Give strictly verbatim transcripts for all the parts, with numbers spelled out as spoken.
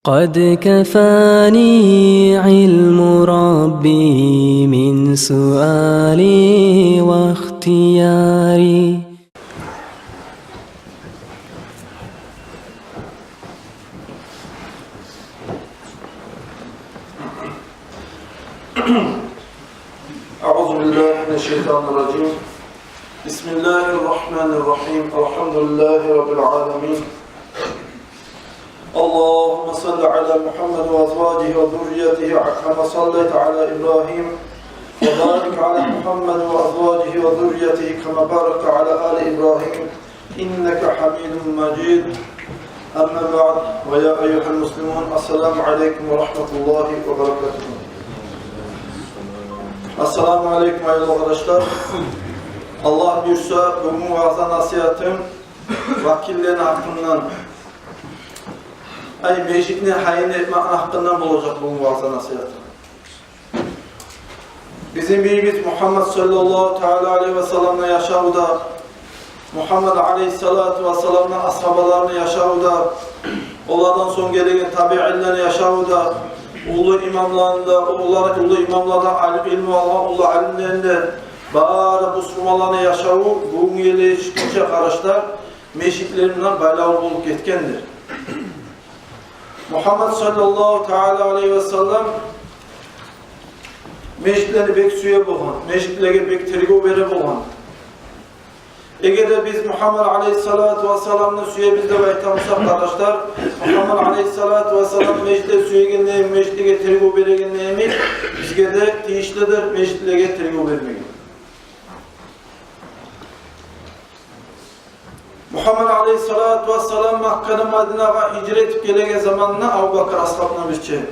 قد كفاني علم ربي من سؤالي واختياري. أعوذ بالله من الشيطان الرجيم. بسم الله الرحمن الرحيم. الحمد لله رب العالمين. اللهم صل على محمد وأزواجه وذريته كما صليت على إبراهيم، وبارك على محمد وأزواجه وذريته كما باركت على آل إبراهيم إنك حميد مجيد. أما بعد، ويا أيها المسلمون، السلام عليكم ورحمة الله وبركاته. Ассаламу алейкум, аявлу къардашлар. Аллагь буюрса, бугюн ваъза-насигьатым вакиллени гьакъындан, ай, межитни гьайын этмекни гьакъындан болажакъ бугюн ваъза-насигьатым. Бизин бийибиз Мугьаммад саллаллагьу таала алайгьи ва салламны яшаву да, Мугьаммад алайгьиссалату вассаламны асгьабаларыны яшаву да, олардан сонг гелеген табиинлени яшаву да, уллу имамланы да, олар, уллу имамлардан алим, илму алгъан уллу алимлени де, бары бусурманланы яшаву бугюнге ерли етишгинче, къардашлар, межитлер булан байлавлу болуп гетгендир. Мугьаммад саллаллагьу таала алайгьи ва саллам межитлени бек сюе болгъан, межитлеге бек тергев бере болгъан. Эгер де биз Мугьаммад алайгьиссалату вассаламны сюебиз деп айтамыз, къардашлар, Мугьаммад алайгьиссалату вассалам межитни сюегенде, межитлеге тергев берегенде, бизге де тийишлидир межитлеге тергев бермеге. Мугьаммад алайгьиссалату вассалам Маккадан Мадинагъа гьижрат этип гелеген заманында, Абубакар асгьабны бирче,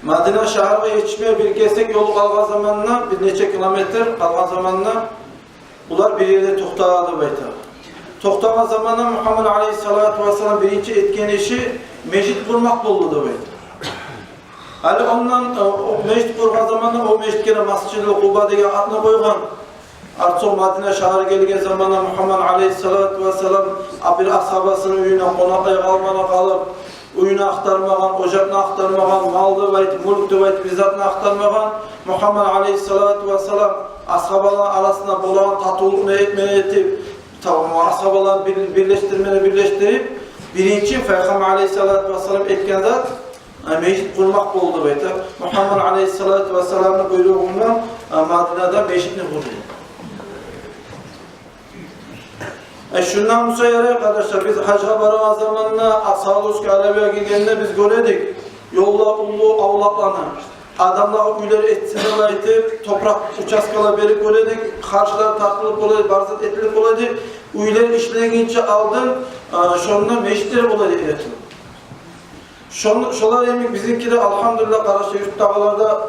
Мадина шагьаргъа етишме бир кесек ёлу къалгъан заманында, бир нече километр къалгъан заманында, булар бир ерде токътады деп айта. Токътагъан заманында Мугьаммад алайгьиссалату вассалам биринчи этген иши межит къурмакъ болду деп айта. Гьали ондан, э, о межит къургъан заманда, о межитге де Масжидул Къуба деген атны къойгъан. Артсо Мадина шагьаргъа гелген заманда Мугьаммад алайгьиссалату вассалам, а, бир асгьабасыны уьюне къонакълай къалмагъа къалып, уьюн ахтармагъан, ожакъны ахтармагъан, мал деп айтып, мюлк деп айтып, бир затны ахтармагъан. Мугьаммад алайгьиссалату вассалам асгьабаланы арасында болагъан татывлукъну этмей этип, та-, асгьабаланы бир-, бирлешдирмени бирлешдирип, биринчи Пайхаммар алайгьиссалату вассалам этген зат, э, межит къурмакъ болду деп айта. Мугьаммад алайгьиссалату вассаламны буйругъу булан, э, Мадинада межитни къурду. Э, шундан буса ярай, къардашлар, биз гьажгъа барагъан заманда, а, Саудовская Аравиягъа гелгенде биз гёредик ёлда уллу авлакъланы, адамлагъа уьйлер этсин деп айтып, топуракъ участкалар берип гёредик, харжлар тартылып бола эди, бар зат этилип бола эди, уьйлер ишлегинче алдын, э, шонда межитлер бола эди. Шон-, шолар йимик бизинки де, алгьамдулиллагь, къардашлар, юртдагъылар да,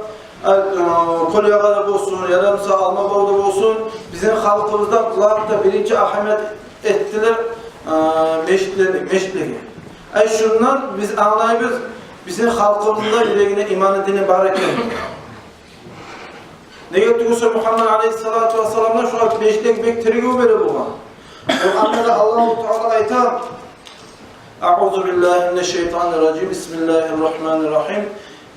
э, э, Кёлягъада болсун, яда, мисал, Алмабавда болсун, бизин халкъыбызда булар да биринчи агьамият этдилер, э, межитлеге, межитлеге. Ай, шундан биз англайбыз, бизин халкъыбызны да юрегинде иманы, дини бар экен. Неге тюгюл буса, Мугьаммад алайгьиссалату вассалам да шолай межитлеге бек тергев бере болгъан. Къуранда да Аллагьу Таала айта: أعوذ بالله من الشيطان الرجيم. بسم الله الرحمن الرحيم.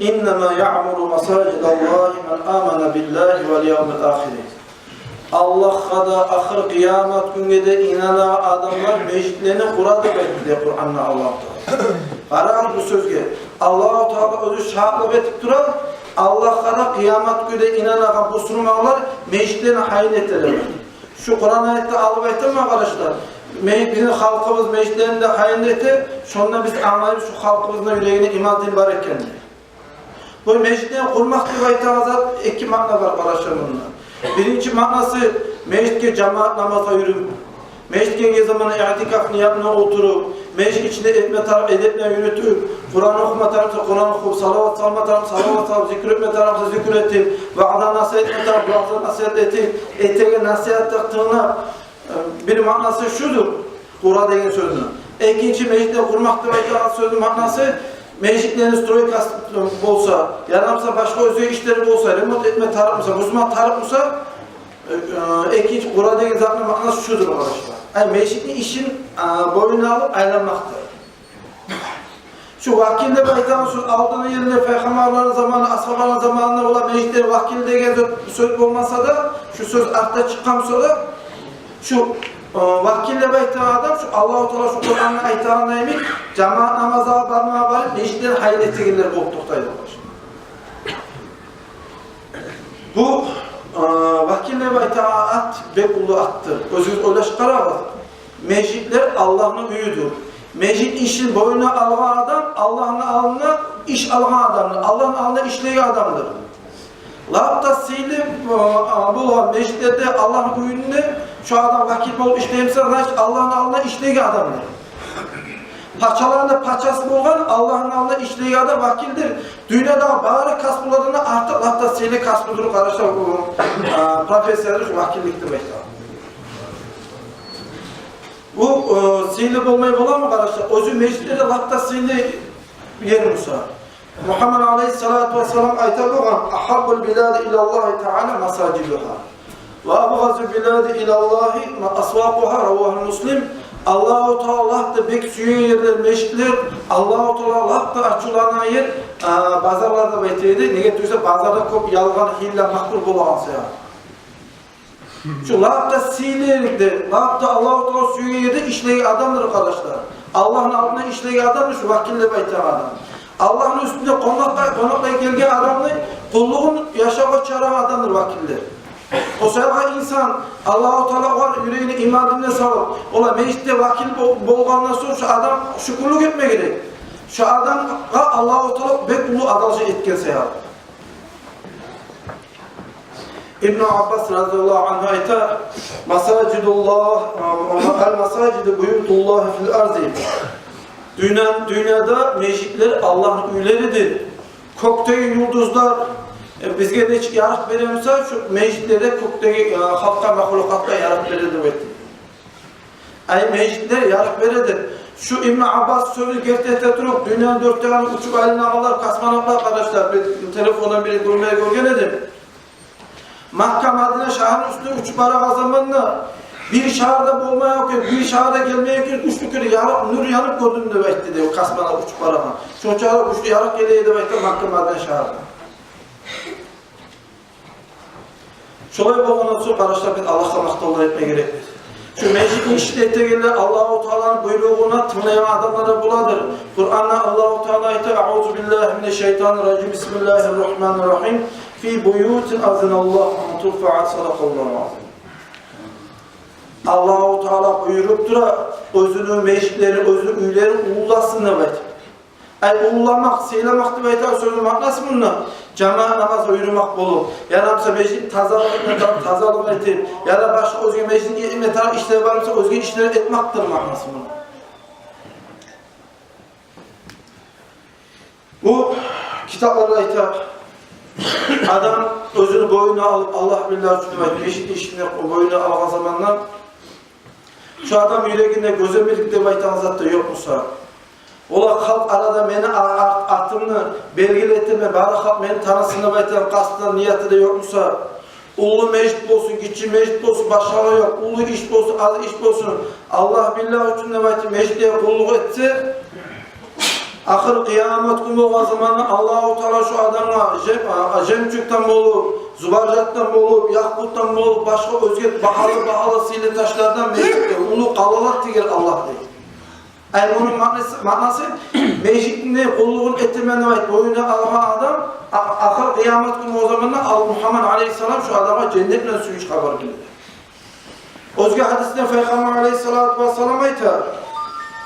إنما يعمر مساجد الله من آمن بالله واليوم الآخر. Аллагьгъа да, ахыр къыямат гюнге де инанагъан адамлар межитлени къурады деп айтды Къуранда Аллагьу Таала. Къарагъыз бу сёзге. Аллагьу Таала оьзю шагьатлыкъ этип тура, Аллагьгъа да, къыямат гюнге де инанагъан бусурманлар межитлени гьайын этелер. Шу Къуран аятны алып айтаман, къардашлар. Ме-, бизин халкъыбыз межитлени де гьайын эте, шондан биз англайбыз шу халкъыбызны юрегинде иман, дин бар экенни. Бу межитлени къурмакъ деп айтагъан зат, эки маъна бар, къардашлар, мунда. Биринчи маънасы — межитге жамаат намазгъа юрюп, межитге гелген заманда иътикаф ниятына олтуруп, межит ичинде этме тарыкъ эдеплени юрютюп, Къуран охума тарыкъ буса Къуран охуп, салават салма тарыкъ буса салават салып, зикр этме тарыкъ буса зикр этип, ваъза-насигьат этме тарыкъ буса ваъза-насигьат этип, этеген насигьатгъа тынглап, э, бир маънасы шудур, къура деген сёзню. Экинчи, межитни къурмакъ деп айтагъан сёзню маънасы — межитлени стройкасы болса, яда буса башгъа оьзге ишлери болса, ремонт этме тарыкъ буса, бузма тарыкъ буса, э, э, экинчи къура деген затны маънасы шудур, къардашлар. Ай, межитни ишин, а, боюна алып айланмакъдыр. Шу вакил деп айтагъан сёз алдынгъы ерде пайхаммарланы заманы, асгьабаланы заманында олар межитлеге вакил деген сё-, сёз болмаса да, шу сёз артда чыкъгъан сёз де, шу, э, вакил деп айтагъан адам, шу Аллагьу Таала шу Къуранда айтагъан йимик, жамаат намазгъа бармагъа барып, межитлени гьайын этегенлер болуп токътай болгъан. Бу, э, вакил деп айтагъан ат бек уллу атдыр. Оьзюгюз ойлашып къарагъыз. Межитлер Аллагьны уьюдюр. Межит ишин боюна алгъан адам Аллагьны алдына иш алгъан адамдыр. Аллагьны алдына ишлейген адамдыр. Лап да сыйлы, э, болгъан межитлерде, Аллагьны уьюнде шу адам вакил болуп ишлей буса, значит, Аллагьны алдына ишлейген адамдыр. Пачаланы да пачасы болгъан, Аллагьны алдына ишлейген адам вакилдир. Дюньядагъы бары касбулардан артыкъ, лап да сыйлы касбудур, къардашлар, бу, э, профессиядыр шу вакиллик деп айтагъан. Бу, э, сыйлы болмай боламы, къардашлар? Оьзю межитлер де лап да сыйлы ер буса. Мугьаммад алайгьиссалату вассалам айта болгъан: «Агьаббул билади илаллагьи таала масажидугьа, ва абгъазул билади илаллагьи асвакъугьа», равагьу Муслим. Аллагьу Таала лап да бек сюеген ерлер межитлер, Аллагьу Таала лап да ачувланагъан ер, э, базарлар деп айта эди. Неге тюгюл де базарда кёп ялгъан, гьилла, макру болагъан саялы. Шу лап да сыйлы ерде, лап да Аллагьу Таала сюеген ерде ишлейген адамдыр, къардашлар. Аллагьны алдына ишлейген адамдыр шу вакил деп айтагъан адам. Аллагьны уьстюнде къонакъгъа, къонакъгъа гелген адамны къуллугъун яшавгъа чыгъарагъан адамдыр вакиллер. О саялы инсан, Аллагьу Таала огъар юрегине иман динни салып, олай межитде вакил бол-, болгъандан сонг шу адам шюкюрлюк этме герек. Шу адамгъа Аллагьу Таала бек уллу одолжение этген саялы. Ибну Аббас разияллагьу ангьу айта: «Масажидуллагь, ал-масажиду буютуллагьи фил арзи». Дюнья-, дюньяда межитлер Аллагьны уьйлеридир. Кёкдеги юлдузлар, э, бизге нечик ярыкъ бере буса, шу межитлер де кёкдеги, э, халкъгъа, махлукъатгъа ярыкъ бере деп айтды. Ай, межитлер ярыкъ бере деп. Шу Ибну Аббас сёзю герти эте туруп, дюньяны дёрт де ягъына учуп айланагъанлар, космонавтлар, къардашлар, бир телефондан бири гёрмеге гёрген эдим. Макка, Мадина шагьарны уьстюне учуп барагъан заманда бир шагьар да болмай экен, бир шагьар да гелмей экен, уьч тюкюр ярыкъ нюр янып гёрдюм деп айтды дей, космонавт учуп барагъан. Шончакъы гючлю ярыкъ геле эди деп айтды Макка, Мадина шагьарда. Шолай болгъандан сонг, къардашлар, биз Аллагьгъа макътавлар этме герекбиз. Шу межитни ишин этегенлер Аллагьу Тааланы буйругъуна тынглайгъан адамлар да боладыр. Къуранда Аллагьу Таала айта: «Аузу биллагьи минаш шайтанир ражим. Бисмиллагьир рагьманир рагьим. Фи буютин азиналлагьу ан турфаъа». Садакъаллагьул азим. Аллагьу Таала буюруп тура, оьзюню межитлерин, оьзюню уьйлерин уллуласын деп айтып. Ай, уллуламакъ, сыйламакъ деп айтагъан сёзню маънасы мунда жамаат намазгъа юрюмек болуп, яда буса межитни тазалыгъына тарыкъ тазалыкъ этип, яда башгъа оьзге межитни этме тарыкъ ишлер бар буса, оьзге ишлер этмекдир маънасы мунда. Бу китапларда айта, адам оьзюню боюна алып, Аллагь биллагь учун деп айтып, межитни ишин боюна алгъан заманда, шу адам юрегинде гёземлик деп айтагъан зат да ёкъ буса, олай халкъ арада мени а-, а-, атымны белгили этемен, бары халкъ мени танысын деп айтагъан къасты да, нияты да ёкъ буса, уллу межит болсун, гиччи межит болсун, башгъалыгъы ёкъ, уллу иш болсун, аз иш болсун, Аллагь биллагь учун деп айтып, межитге къуллукъ этсе, ахыр къыямат гюн болгъан заманда Аллагьу Таала шу адамгъа жем-, а, жемчугдан болуп, зубаржатдан болуп, якъутдан болуп, башгъа оьзге багьалы-багьалы сыйлы ташлардан межитге уллу къалалар тигер Аллагь дей. Ай, муну маънасы, маънасы, межитни къуллугъун этемен деп айтып, боюна алгъан адам, а-, ахыр къыямат гюн о заманда ал-, Мугьаммад алайгьиссалам шу адамгъа женнет булан сююнч хабар гелер. Оьзге гьадисде Пайхаммар алайгьиссалату вассалам айта: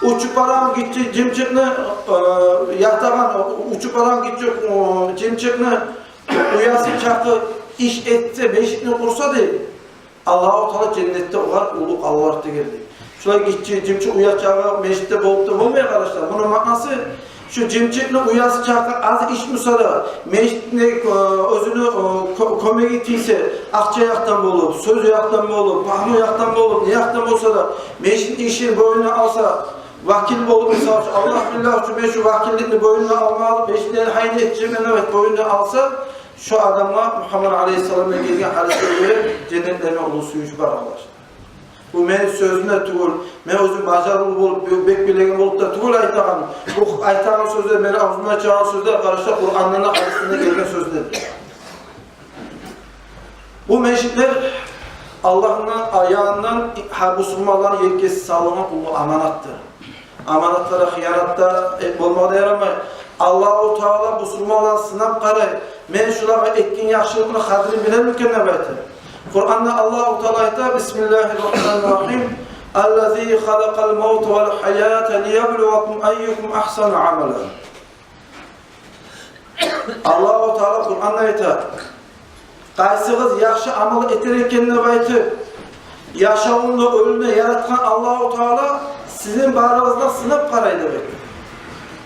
учуп барагъан гиччи жымчыкъны, э, ятагъан, учуп барагъан гиччи, э, жымчыкъны уясы чакъы иш этсе, межитни къурса дей, Аллагьу Таала женнетде огъар уллу къалалар тигер дей. Шулай гиччи жымчыкъ уя чакъы межитде болуп да болмай, къардашлар. Муну маънасы, шу жымчыкъны уясы чакъы аз иш буса да, межитни, э, оьзюню, э, кё-, кёмеги тийсе, акъча якъдан болуп, сёз якъдан болуп, пагьму якъдан болуп, не якъдан болса да, межитни ишин боюна алса, вакил болуп, мисал учун, Аллагь биллагь учун мен шу вакилликни боюна алмагъа, межитни гьайын этежекмен деп боюна алса, шу адамгъа Мугьаммад алайгьиссаламдан гелген гьадисге гёре женнетлерде уллу сююнч бар, къардашлар. Бу мени сёзюм де тюгюл, мен оьзюм бажарывлу болуп, бек билеген болуп да тюгюл айтагъан. Бу айтагъан сёзлер, мени авзумдан чыгъагъан сёзлер, къардашлар, Къурандан да, гьадисден де гелген сёзлер. Бу межитлер Аллагьны янындан гьар бусурманланы елкесине салынгъан уллу аманатдыр. Аманатларгъа хыянат да, э, болмагъа да ярамай. Аллагьу Таала бусурманланы сынап къарай. Мен шулагъа этген яхшылыкъны къадрин билерми экен деп айтып. Къуранда Аллагьу Таала айта: «Бисмиллагьир рагьманир рагьим. Аллази халакъал мавта вал гьаята лияблувакум айюкум агьсану амала». Аллагьу Таала Къуранда айта: «Къайсыгъыз яхшы амал этер экен», – деп айтып, яшавну да, оьлюмню де яратгъан Аллагьу Таала сизин барыгъызны да сынап къарай деп айта.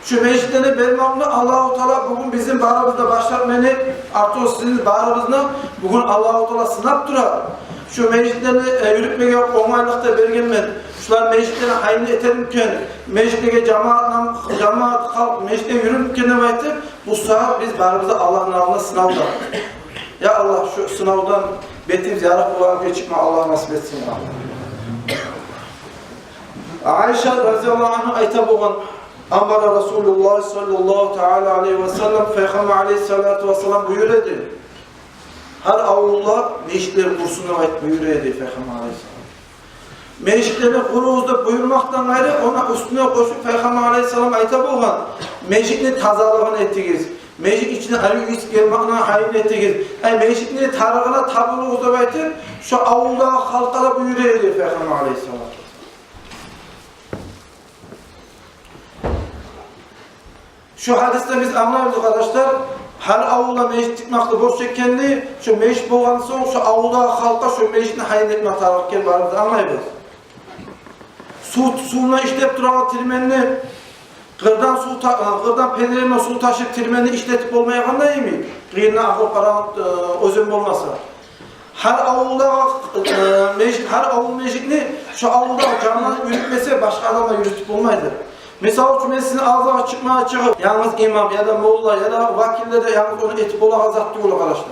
Шу межитлени бермакъны Аллагьу Таала бугюн бизин барыбызны да, башлап мени, артур сизин барыбызны бугюн Аллагьу Таала сынап тура. Шу межитлени, э, юрютмеге онгайлыкъ да берген мен. Шулар межитлени гьайын этермикен, межитлеге жамаат, жамаат халкъ межитге юрюрмюкен деп айтып, бу сагьат биз барыбыз да Аллагьны алдында сынавда. Я Аллагь, шу сынавдан бетибиз ярыкъ болагъан кюйде чыкъма Аллагь насип этсин, я Аллагь. Айша разияллагьу ангьа айта болгъан: «Амара Расулуллагь саллаллагьу таала алайгьи ва саллам», Пайхаммар алайгьиссалату вассалам буюра эди. Гьар авулда межитлер къурсун деп айтып буюра эди Пайхаммар алайгьиссалам. Межитлени къуругъуз деп буюрмакъдан къайры, ону уьстюне къошуп Пайхаммар алайгьиссалам айта болгъан: «Межитни тазалыгъын этигиз, межит ичине арив ийис гелмекни гьайын этигиз, ай, межитни тарыгъына табулугъуз», – деп айтып, шу авулдагъы халкъгъа да буюра эди Пайхаммар алайгьиссалам. Шу гьадисден биз англайбыз, къардашлар, гьар авулда межит тикмекни борч экенни, шу межит болгъан сонг, шу авулдагъы халкъгъа шу межитни гьайын этме тарыкъ экенни барыбыз да англайбыз. Сув, сувну ишлеп турагъан тирменни, къырдан сув та-, къырдан пенделермен сув ташып, тирменни ишлетип болмайгъанда йимик, къырыйына агъып барагъан, э, оьзен болмаса. Гьар авулдагъы, э, межит, гьар авул межитни шу авулдагъы жамаат юрютмесе, башгъа адамлар юрютюп болмайды. Мисал учун, мен сизин алдыгъызгъа чыкъмагъа чыгъып, янгыз имам яда молла яда вакиллер де янгыз ону этип болагъан зат тюгюл, къардашлар.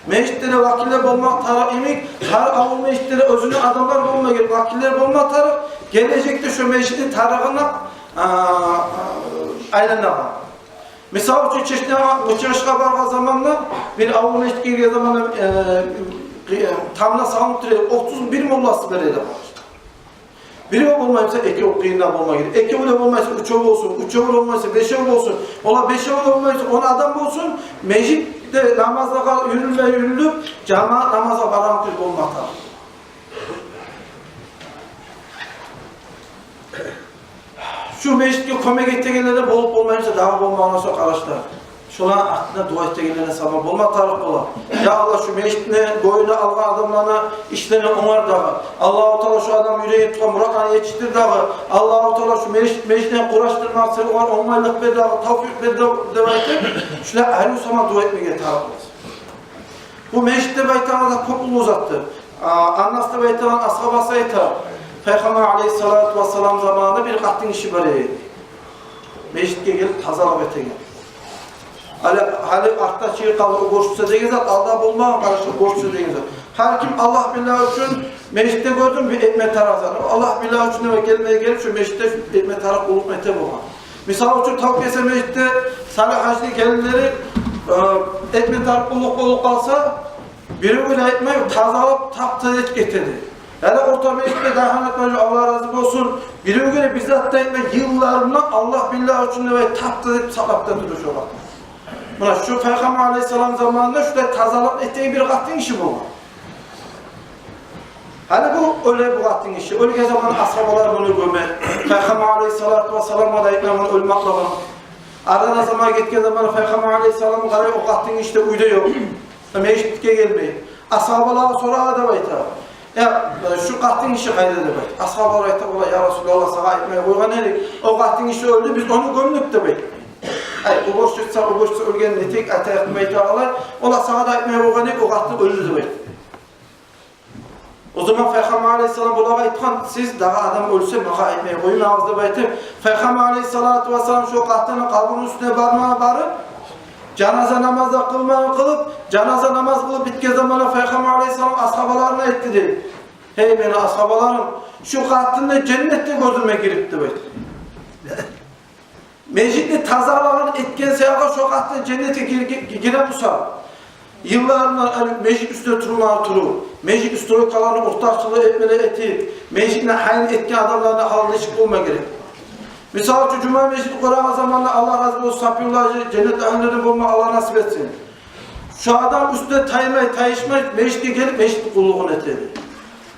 Межитде де вакиллер болмакъ тарыкъ йимик, гьар авул межитде де оьзюню адамлар болма герек, вакиллер болма тарыкъ, гележекде шу межитни тарыгъына, а, а, айланагъан. Мисал учун, Чечнягъа, чыгъышгъа баргъан заманда бир авул межитге гирген заманда, э, э, тамда салынып тура эди, отуз бир молласы бар эди. Бирев болмай буса, экев къырыйында болма герек. Экев де болмай буса, уьчев болсун. Уьчев болмай буса, бешев болсун. Олар бешев де болмай буса, он адам болсун. Межитде намазлагъа юрюлме юрюлюп, жамаат намазгъа барагъан кюй болма тарыкъ. Шу межитге кёмек этегенлер де болуп болмай буса, дагъы болмагъан сонг, къардашлар, шоланы артында дуа этегенлеге сабап болма тарыкъ бола. Я Аллагь, шу межитни боюна алгъан адамланы ишлерин онгаргъан дагъы. Аллагьу Таала, шу адам юрегин тутгъан муратына етишдир дагъы. Аллагьу Таала, шу межит, межитни къурашдырмакъ сен огъар онгайлыкъ бер дагъы, тавфикъ бер дагъы деп айтып, шулай арив сама дуа этмеге тарыкъ болсун. Бу межит деп айтагъан да кёп уллу затдыр. А, Анас деп айтагъан асгьабасы айта, Пайхаммар алайгьиссалату вассалам заманында бир къатынгиши бар эди. Межитге гелип тазалыкъ этеген. Гьали, гьали артда чыгъып къалды, уборщица деген зат, алда болмагъан, къардашлар, уборщица деген зат. Гьар ким Аллагь биллагь учун межитде гёрдюм бир этме тарыкъ зат. Аллагь биллагь учун деп гелмей гелип, шу межитде этме тарыкъ къуллукъ эте болгъан. Мисал учун, Тавкеса межитде Салигь гьажини гелинлери, э, этме тарыкъ къуллукъ болуп къалса, биревге де айтмай, тазалап, тап-таза этип гете эди. Яда орта межитде Дагьан этме, Аллагь рази болсун, биревге де бир зат да айтмай, йылларына Аллагь биллагь учун деп айтып, тап-таза этип сакълап да тура шо къатын. Муна шу Пайхаммар алайгьиссалам заманында шулай тазалыкъ этеген бир къатынгиши болгъан. Гьали бу оьле, бу къатынгиши. Оьлген заман асгьабалар муну гёме. Пайхаммар алайгьиссалату вассаламгъа да айтмай муну оьлмеклигин. Арадан заман гетген заман Пайхаммар алайгьиссалам къарай, о къатынгиши де уьйде ёкъ. Межитге гелмей. Асгьабалагъа сорай деп айта: «Я, шу къатынгиши къайда?» – деп айта. Асгьабалар айта: «Валлагь, я Расулаллагь, сагъа айтмай къойгъан эдик. О къатынгиши оьлдю, биз ону гёмдюк», – деп айта. «Ай, уборщица, уборщица оьлген, нетейик, айтайыкъ», – деп айта олар. «Олар сагъа да айтмай къойгъан эдик, о къатын оьлдю», – деп айта. О заман Пайхаммар алайгьиссалам булагъа айтгъан: «Сиз дагъы адам оьлсе, магъа айтмай къоймагъыз», – деп айтып, Пайхаммар алайгьиссалату вассалам шо къатынны къабурну уьстюне бармагъа барып, жаназа намаз да къылмагъа къылып, жаназа намаз къылып битген заманда Пайхаммар алайгьиссалам асгьабаларына айтды дей: «Гьей мени асгьабаларым, шу къатын да женнетге гёзюме гирипти», — деп айта. Межитни тазалагъан этген саялы шо къатын женнетге гир-, гир-, гире буса, йылларына, яни, межит уьстюнде турмагъа туруп, межит стройкаланы ортакъчылыкъ этмелер этип, межитни гьайын этген адамланы гьалы нечик болма герек? Мисал учун, жума межитни къурагъан заманда, Аллагь рази болсун, Сапиулла гьажи, женнет агьлюлерден болма Аллагь насип этсин. Шо адам уьстюнде таймай, тайышмай межитге гелип, межитни къуллугъун этеди.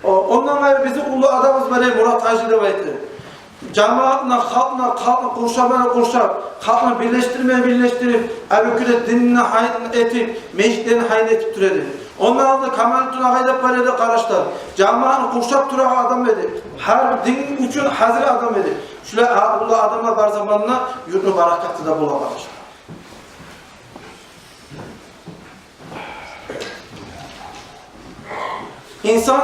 О, ондан къайры бизин уллу адамыбыз бар, э, Мурат гьажи деп айта. Жамаатны, халкъны, халкъны къуршама къуршап, халкъны бирлешдирме бирлешдирип, Абукюрет динни гьайын этип, межитлени гьайын этип тура эди. Ондан алда Камалутдин агъай деп бар эди, къардашлар. Жамаатны къуршап турагъан адам эди. Гьар дин учун гьазир адам эди. Шулай а-, уллу адамлар бар заманда юртну баракаты да бола, къардашлар. Инсан,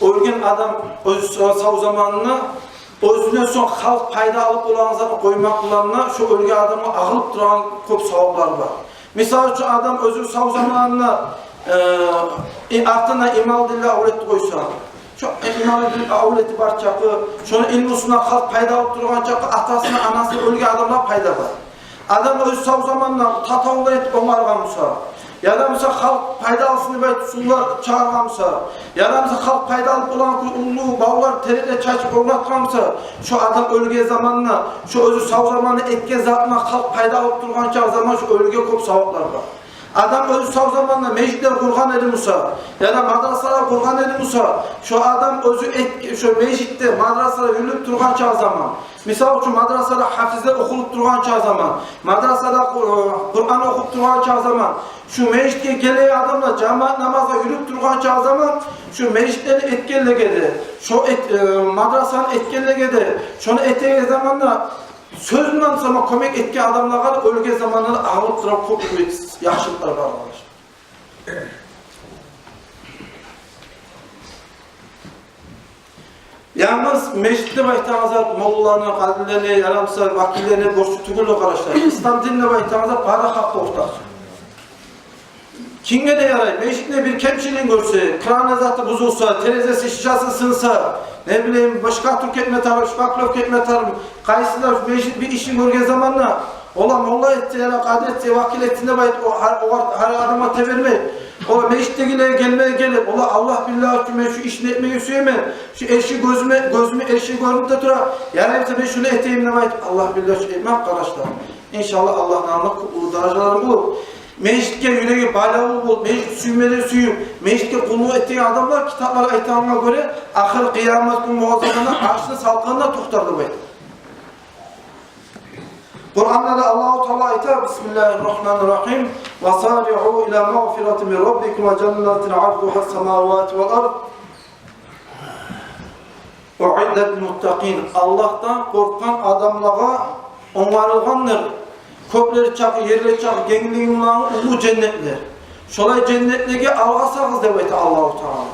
оьлген адам оьзю сав заманында оьзюнден сонг халкъ пайда алып болагъан затны къоймакъ булан да шо оьлген адамгъа агъылып турагъан кёп саваплар бар. Мисал учун, адам оьзю сав заманында, э, и-, артына иман динли авлет къойса, шо иман динли авлети бар чакъы, шону илмусундан халкъ пайда алып тургъан чакъы, атасына, анасына оьлген адамгъа пайда бар. Адам оьзю сав заманында татавуллар этип онгаргъан буса, яда буса халкъ пайда алсын деп айтып сувлар чыгъаргъан буса, яда буса халкъ пайда алып болагъан уллу бавлар, тереклер чачып орнатгъан буса, шо адам оьлген заманында, шо оьзю сав заманында этген затындан халкъ пайда алып тургъан чакъы заман шо оьлюге кёп саваплар бар. Адам оьзю сав заманында межитлер къургъан эди буса, яда мадрасалар къургъан эди буса, шо адам оьзю эт-, шо межитде, мадрасада юрюлюп тургъан чакъы заман, мисал учун, мадрасада гьафизлер охулуп тургъан чакъы заман, мадрасада Къу-, Къуран охуп тургъан чакъы заман, шу межитге гелеген адамлар жамаат намазгъа юрюп тургъан чакъы заман, шу межитлени этгенлеге де, шо эт-, э, мадрасаны этгенлеге де, шону этеген заманда сёз булан сама кёмек этген адамлагъа да оьлген заманларда агъылып турагъан кёп яхшылыкълар бар, къардашлар. Янгыз межит деп айтагъан зат моллаланы, къадилени, ярамса вакиллени борчу тюгюл, къардашлар. Ислам дин деп айтагъан зат бары халкъгъа ортакъ. Кимге де ярай, межитни бир кемчилигин гёрсе, краны заты бузулса, терезеси, шишасы сынса, не билейим, башгъа тюр этме тарыкъ, шпаклёвка этме тарыкъ, къайсы да межит бир ишин гёрген заманда, ола молла этсе, яда къади этсе, вакил этсин деп айтып, о гьар, о гьар, гьар адамгъа тебермей. Ола межитдегилеге гелмеге гелип, ола, Аллагь биллагь учун мен шу ишни этмеге сюемен, шу эрши гёзюме, гёзюме эрши гёрюнюп де тура, ярай буса мен шуну этейим деп айтып, Аллагь биллагь учун этмек, къардашлар, иншаллагь, Аллагьны алдында кёп уллу даражалар болур. Межитге юреги байлавлу болуп, межит сюймеге сююп, межитге къуллукъ этеген адамлар, китаплар айтагъангъа гёре, ахыр къыямат гюн болгъан заманда аршны салкъынында токътар деп айта. Къуранда да Аллагьу Таала айта: «Бисмиллагьи ррагьмани ррагьим. Ва саригьу ила магъфиратин мин раббикум ва жаннатин ардугьа ссамавату вал ард, уиддат лил муттакъин». Аллагьдан къоркъгъан адамлагъа онгарылгъандыр кёклер чакъы, ерлер чакъы генглиги булан уллу женнетлер. Шолай женнетлеге алгъасагъыз деп айта Аллагьу Таала.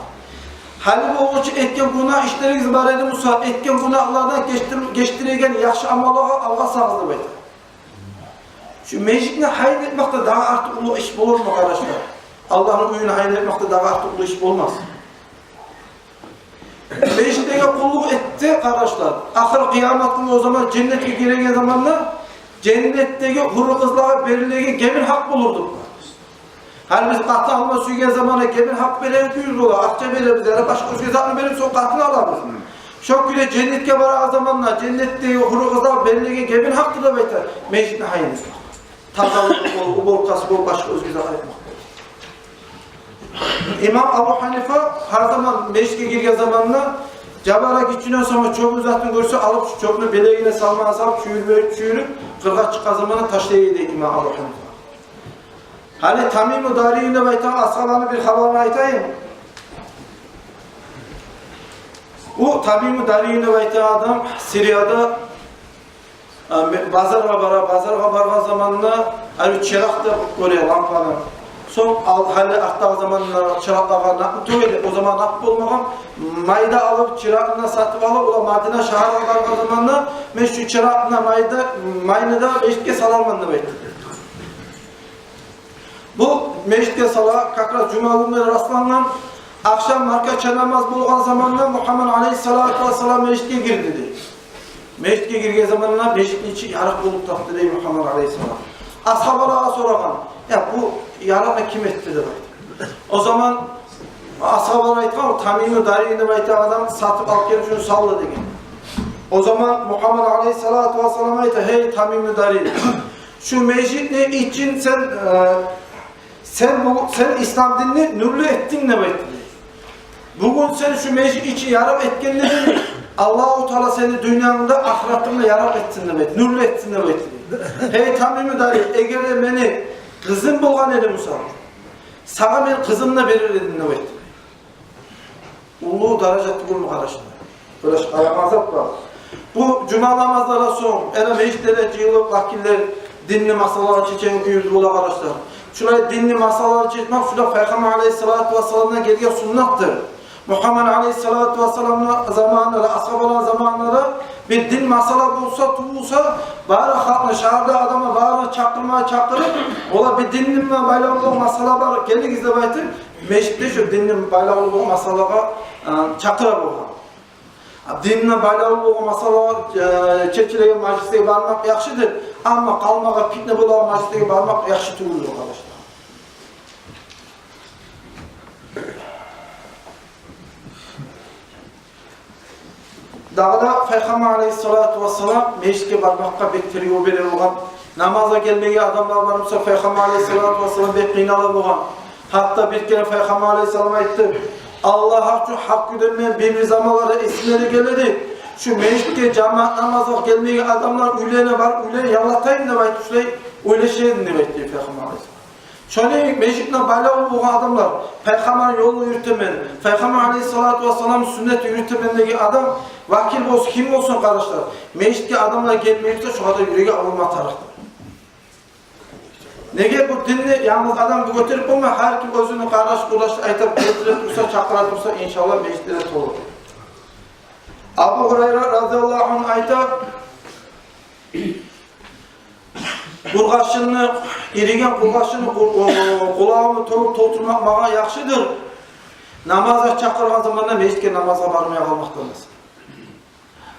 Гьали болгъунча этген гюнагь ишлеригиз бар эди буса, этген гюнагьлардан гечдир-, гечдиреген яхшы амаллагъа алгъасагъыз деп айта. Шу межитни гьайын этмекде дагъы артыкъ уллу иш болурму, къардашлар? Аллагьны уьюн гьайын этмекде дагъы артыкъ уллу иш болмас. Межитге къуллукъ этсе, къардашлар, ахыр къыямат гюн, о заман женнетге гиреген заманда женнетдеги гьуру къызлагъа берилеген гебин гьакъ болур деп. Гьали биз къатын алма сюйген заманда гебин гьакъ береген кюйюбюз бола, акъча беребиз, яда башгъа оьзге затны берип, сонг къатын алабыз. Шо кюйде женнетге барагъан заманда женнетдеги гьуру къызлагъа берилеген гебин гьакъдыр деп айта межитни гьайын этмек. Тазалыкъ бол, уборкасы бол, башгъа оьзге зат этмек бол. Имам Абу Гьанифа гьар заман межитге гирген заманда, жабара гиччинен сонг чёпню затын гёрсе, алып, шу чёпню белегине салмагъа салып, чюйюрюп, чюйюрюп, къыргъа чыкъгъан заманда ташлай эди имам Абу Гьанифа. Гьали Тамиму Дарийи деп айтагъан асгьабаны бир хабарын айтайым. Бу Тамиму Дарийи деп айтагъан адам Сирияда, э, ме-, базаргъа бара, базаргъа баргъан заманда, гьали чыракъ да гёре, лампаны. Сонг ал, гьали артдагъы заманда чыракълагъа накъ тёгеди, о заман накъ болмагъан, майда алып, чыракъны сатып алып, ола Мадина шагьаргъа баргъан заманда, мен шу чыракъны, майда, майны да межитге саларман деп айтды. Бу межитге сала, как раз жума гюнге раслангъан. Ахшам маркача намаз болгъан заманда Мугьаммад алейгьиссалату вассалам межитге гирди дей. Межитге гирген заманда межитни ичи ярыкъ болуп тапды дей Мугьаммад алейгьиссалам. Асгьабалагъа сорагъан: «Я, бу ярыкъны ким этди?» — деп айтып. О заман асгьабалар айтгъан: «О Тамиму Дари деп айтагъан адам сатып алып гелип шуну салды», — деген. О заман Мугьаммад алейгьиссалату вассалам айта: «Гьей, Тамиму Дари, шу межитни ичин сен, э, сен бу, сен ислам динни нюрлю этдинг», — деп айтды. «Бугюн сен шу межит ичин ярыкъ этгенлей, Аллагьу Таала сени дюньянгда, ахыратынгда ярыкъ этсин», — деп айтды, «нюрлю этсин», — деп айтды. «Гьей, Тамиму Дари, эгер де мени къызым болгъан эди буса, сагъа мен къызымны берер эдим», — деп айтды. Уллу даража тюгюлмю, къардашлар? Къараш, къарагъан зат бар. Бу жума намазлардан сонг, яна межитлеге жыйылып, вакиллер динни масъалалар чечеген кюйюбюз бола, къардашлар. Шулай динни масъалалар чечмек, шулай Пайхаммар алейгьиссалату вассаламдан гелген суннатдыр. Мугьаммад алейгьиссалату вассаламны заманында да, асгьабаланы заманында да бир дин масъала болса, тувулса, бары халкъны, шагьарда адамны барын чакъырма, чакъырып, олар бир динни булан байлавлу масъала бар, гелигиз деп айтып, межитде шу динни булан байлавлу масъалагъа, э, чакъыра болгъан. А динни булан байлавлу масъала, э, чечилеген мажлислеге бармакъ яхшыдыр, амма къалмагъа, питне болагъан мажлислеге бармакъ яхшы тюгюлдюр, къардашлар. Дагъы да Пайхаммар алейгьиссалату вассалам межитге бармакъгъа бек тергев бере болгъан. Намазгъа гелмеген адамлар бар буса, Пайхаммар алейгьиссалату вассалам бек къыйнала болгъан. Гьатта бир керен Пайхаммар алейгьиссалам айтды: «Аллагь гьакъ учун, гьакъ гюнде мен бир-бир заманларда эсиме де геледи, шу межитге жамаат намазгъа гелмеген адамлар уьйлерине барып, уьйлерине яллатайым деп айтып, шулай ойлаша эдим», — деп айтды Пайхаммар алейгьиссалам. Шону межитге байлавлу болгъан адамлар, Пайхаммарны ёлун юрютемен, Пайхаммар алейгьиссалату вассаламны суннатын юрютемен деген адам, вакил болсун, ким болсун, къардашлар, межитге адамлар гелмей турса, шогъар да юреги авурма тарыкъдыр. Неге, бу динни янгыз адам бу гётерип болмай, гьар ким оьзюню къардашы-къурдашы айтып гелтире турса, чакъыра турса, иншаллагь, межитлер толур. Абу Гьурайра разияллагьу ангьу айта: «Къургъашынны, ириген къургъашынны къу-, о, къулагъымны толуп толтурмакъ магъа яхшыдыр намазгъа чакъыргъан заманда межитге намазгъа бармай къалмакъдан», — десе.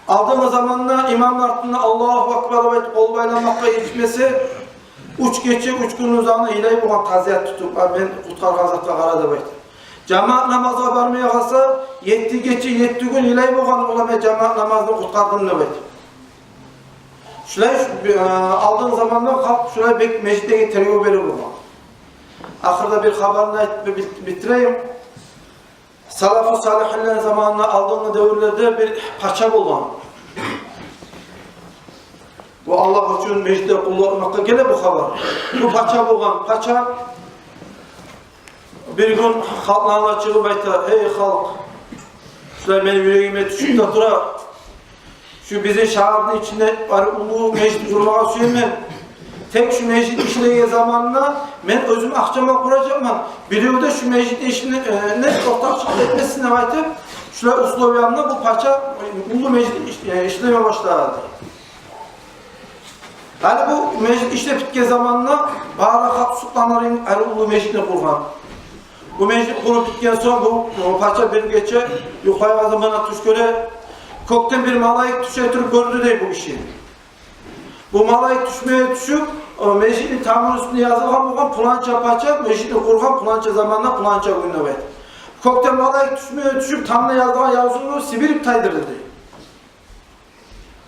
Алдынгъы заманда имамны артында «Аллагьу акбар» деп айтып къол байламакъгъа етишмесе, уьч гече, уьч гюнню узагъына йылай болгъан, тазият тутуп: «А, мени къутгъаргъан затгъа къара», — деп айтып. Жамаат намазгъа бармай къалса, етти гече, етти гюн йылай болгъан: «Олай, мен жамаат намазны къутгъардым», — деп айтып. Шулай, э, алдын заманда халкъ шулай бек межитлеге тергев бере болгъан. Ахырда бир хабарны айтып бит-, битирейим. Салафу салихинлени заманында, алдынгъы девюрлерде бир пача болгъан. Бу Аллагь учун межитде къуллукъ этмекге геле бу хабар. Бу пача болгъан. Пача бир гюн халкъны алдына чыгъып айта: «Эй халкъ, шулай мени юрегиме тюшюп де тура, шу бизин шагьарны ичинде бир уллу межит къурмагъа сюемен. Тек шу межит ишлеген заманында мен оьзюм акъчаман къуражакъман. Бирев де шу межит ишине, э, не ортакъчылыкъ этмесин», — деп айтып, шулай условия булан бу пача уллу межит иш-, э, ишлеме башлады. Гьали бу межит ишлеп битген заманында бары халкъ сукъланар йимик, гьали уллу межитни къургъан. Бу межит къуруп битген сонг, бу, бу пача бир гече юхлайгъан заманда тюш гёре, кёкден бир малайик тюше туруп гёрдю дей бу гиши. Бу малайик тюшмеге тюшюп, о межитни тамны уьстюне язылгъан болгъан: «Пуланча пача межитни къургъан пуланча заманда, пуланча гюнде», — деп айтып. Кёкден малайик тюшмеге тюшюп, тамда язылгъан язывну сибирип тайдырды дей.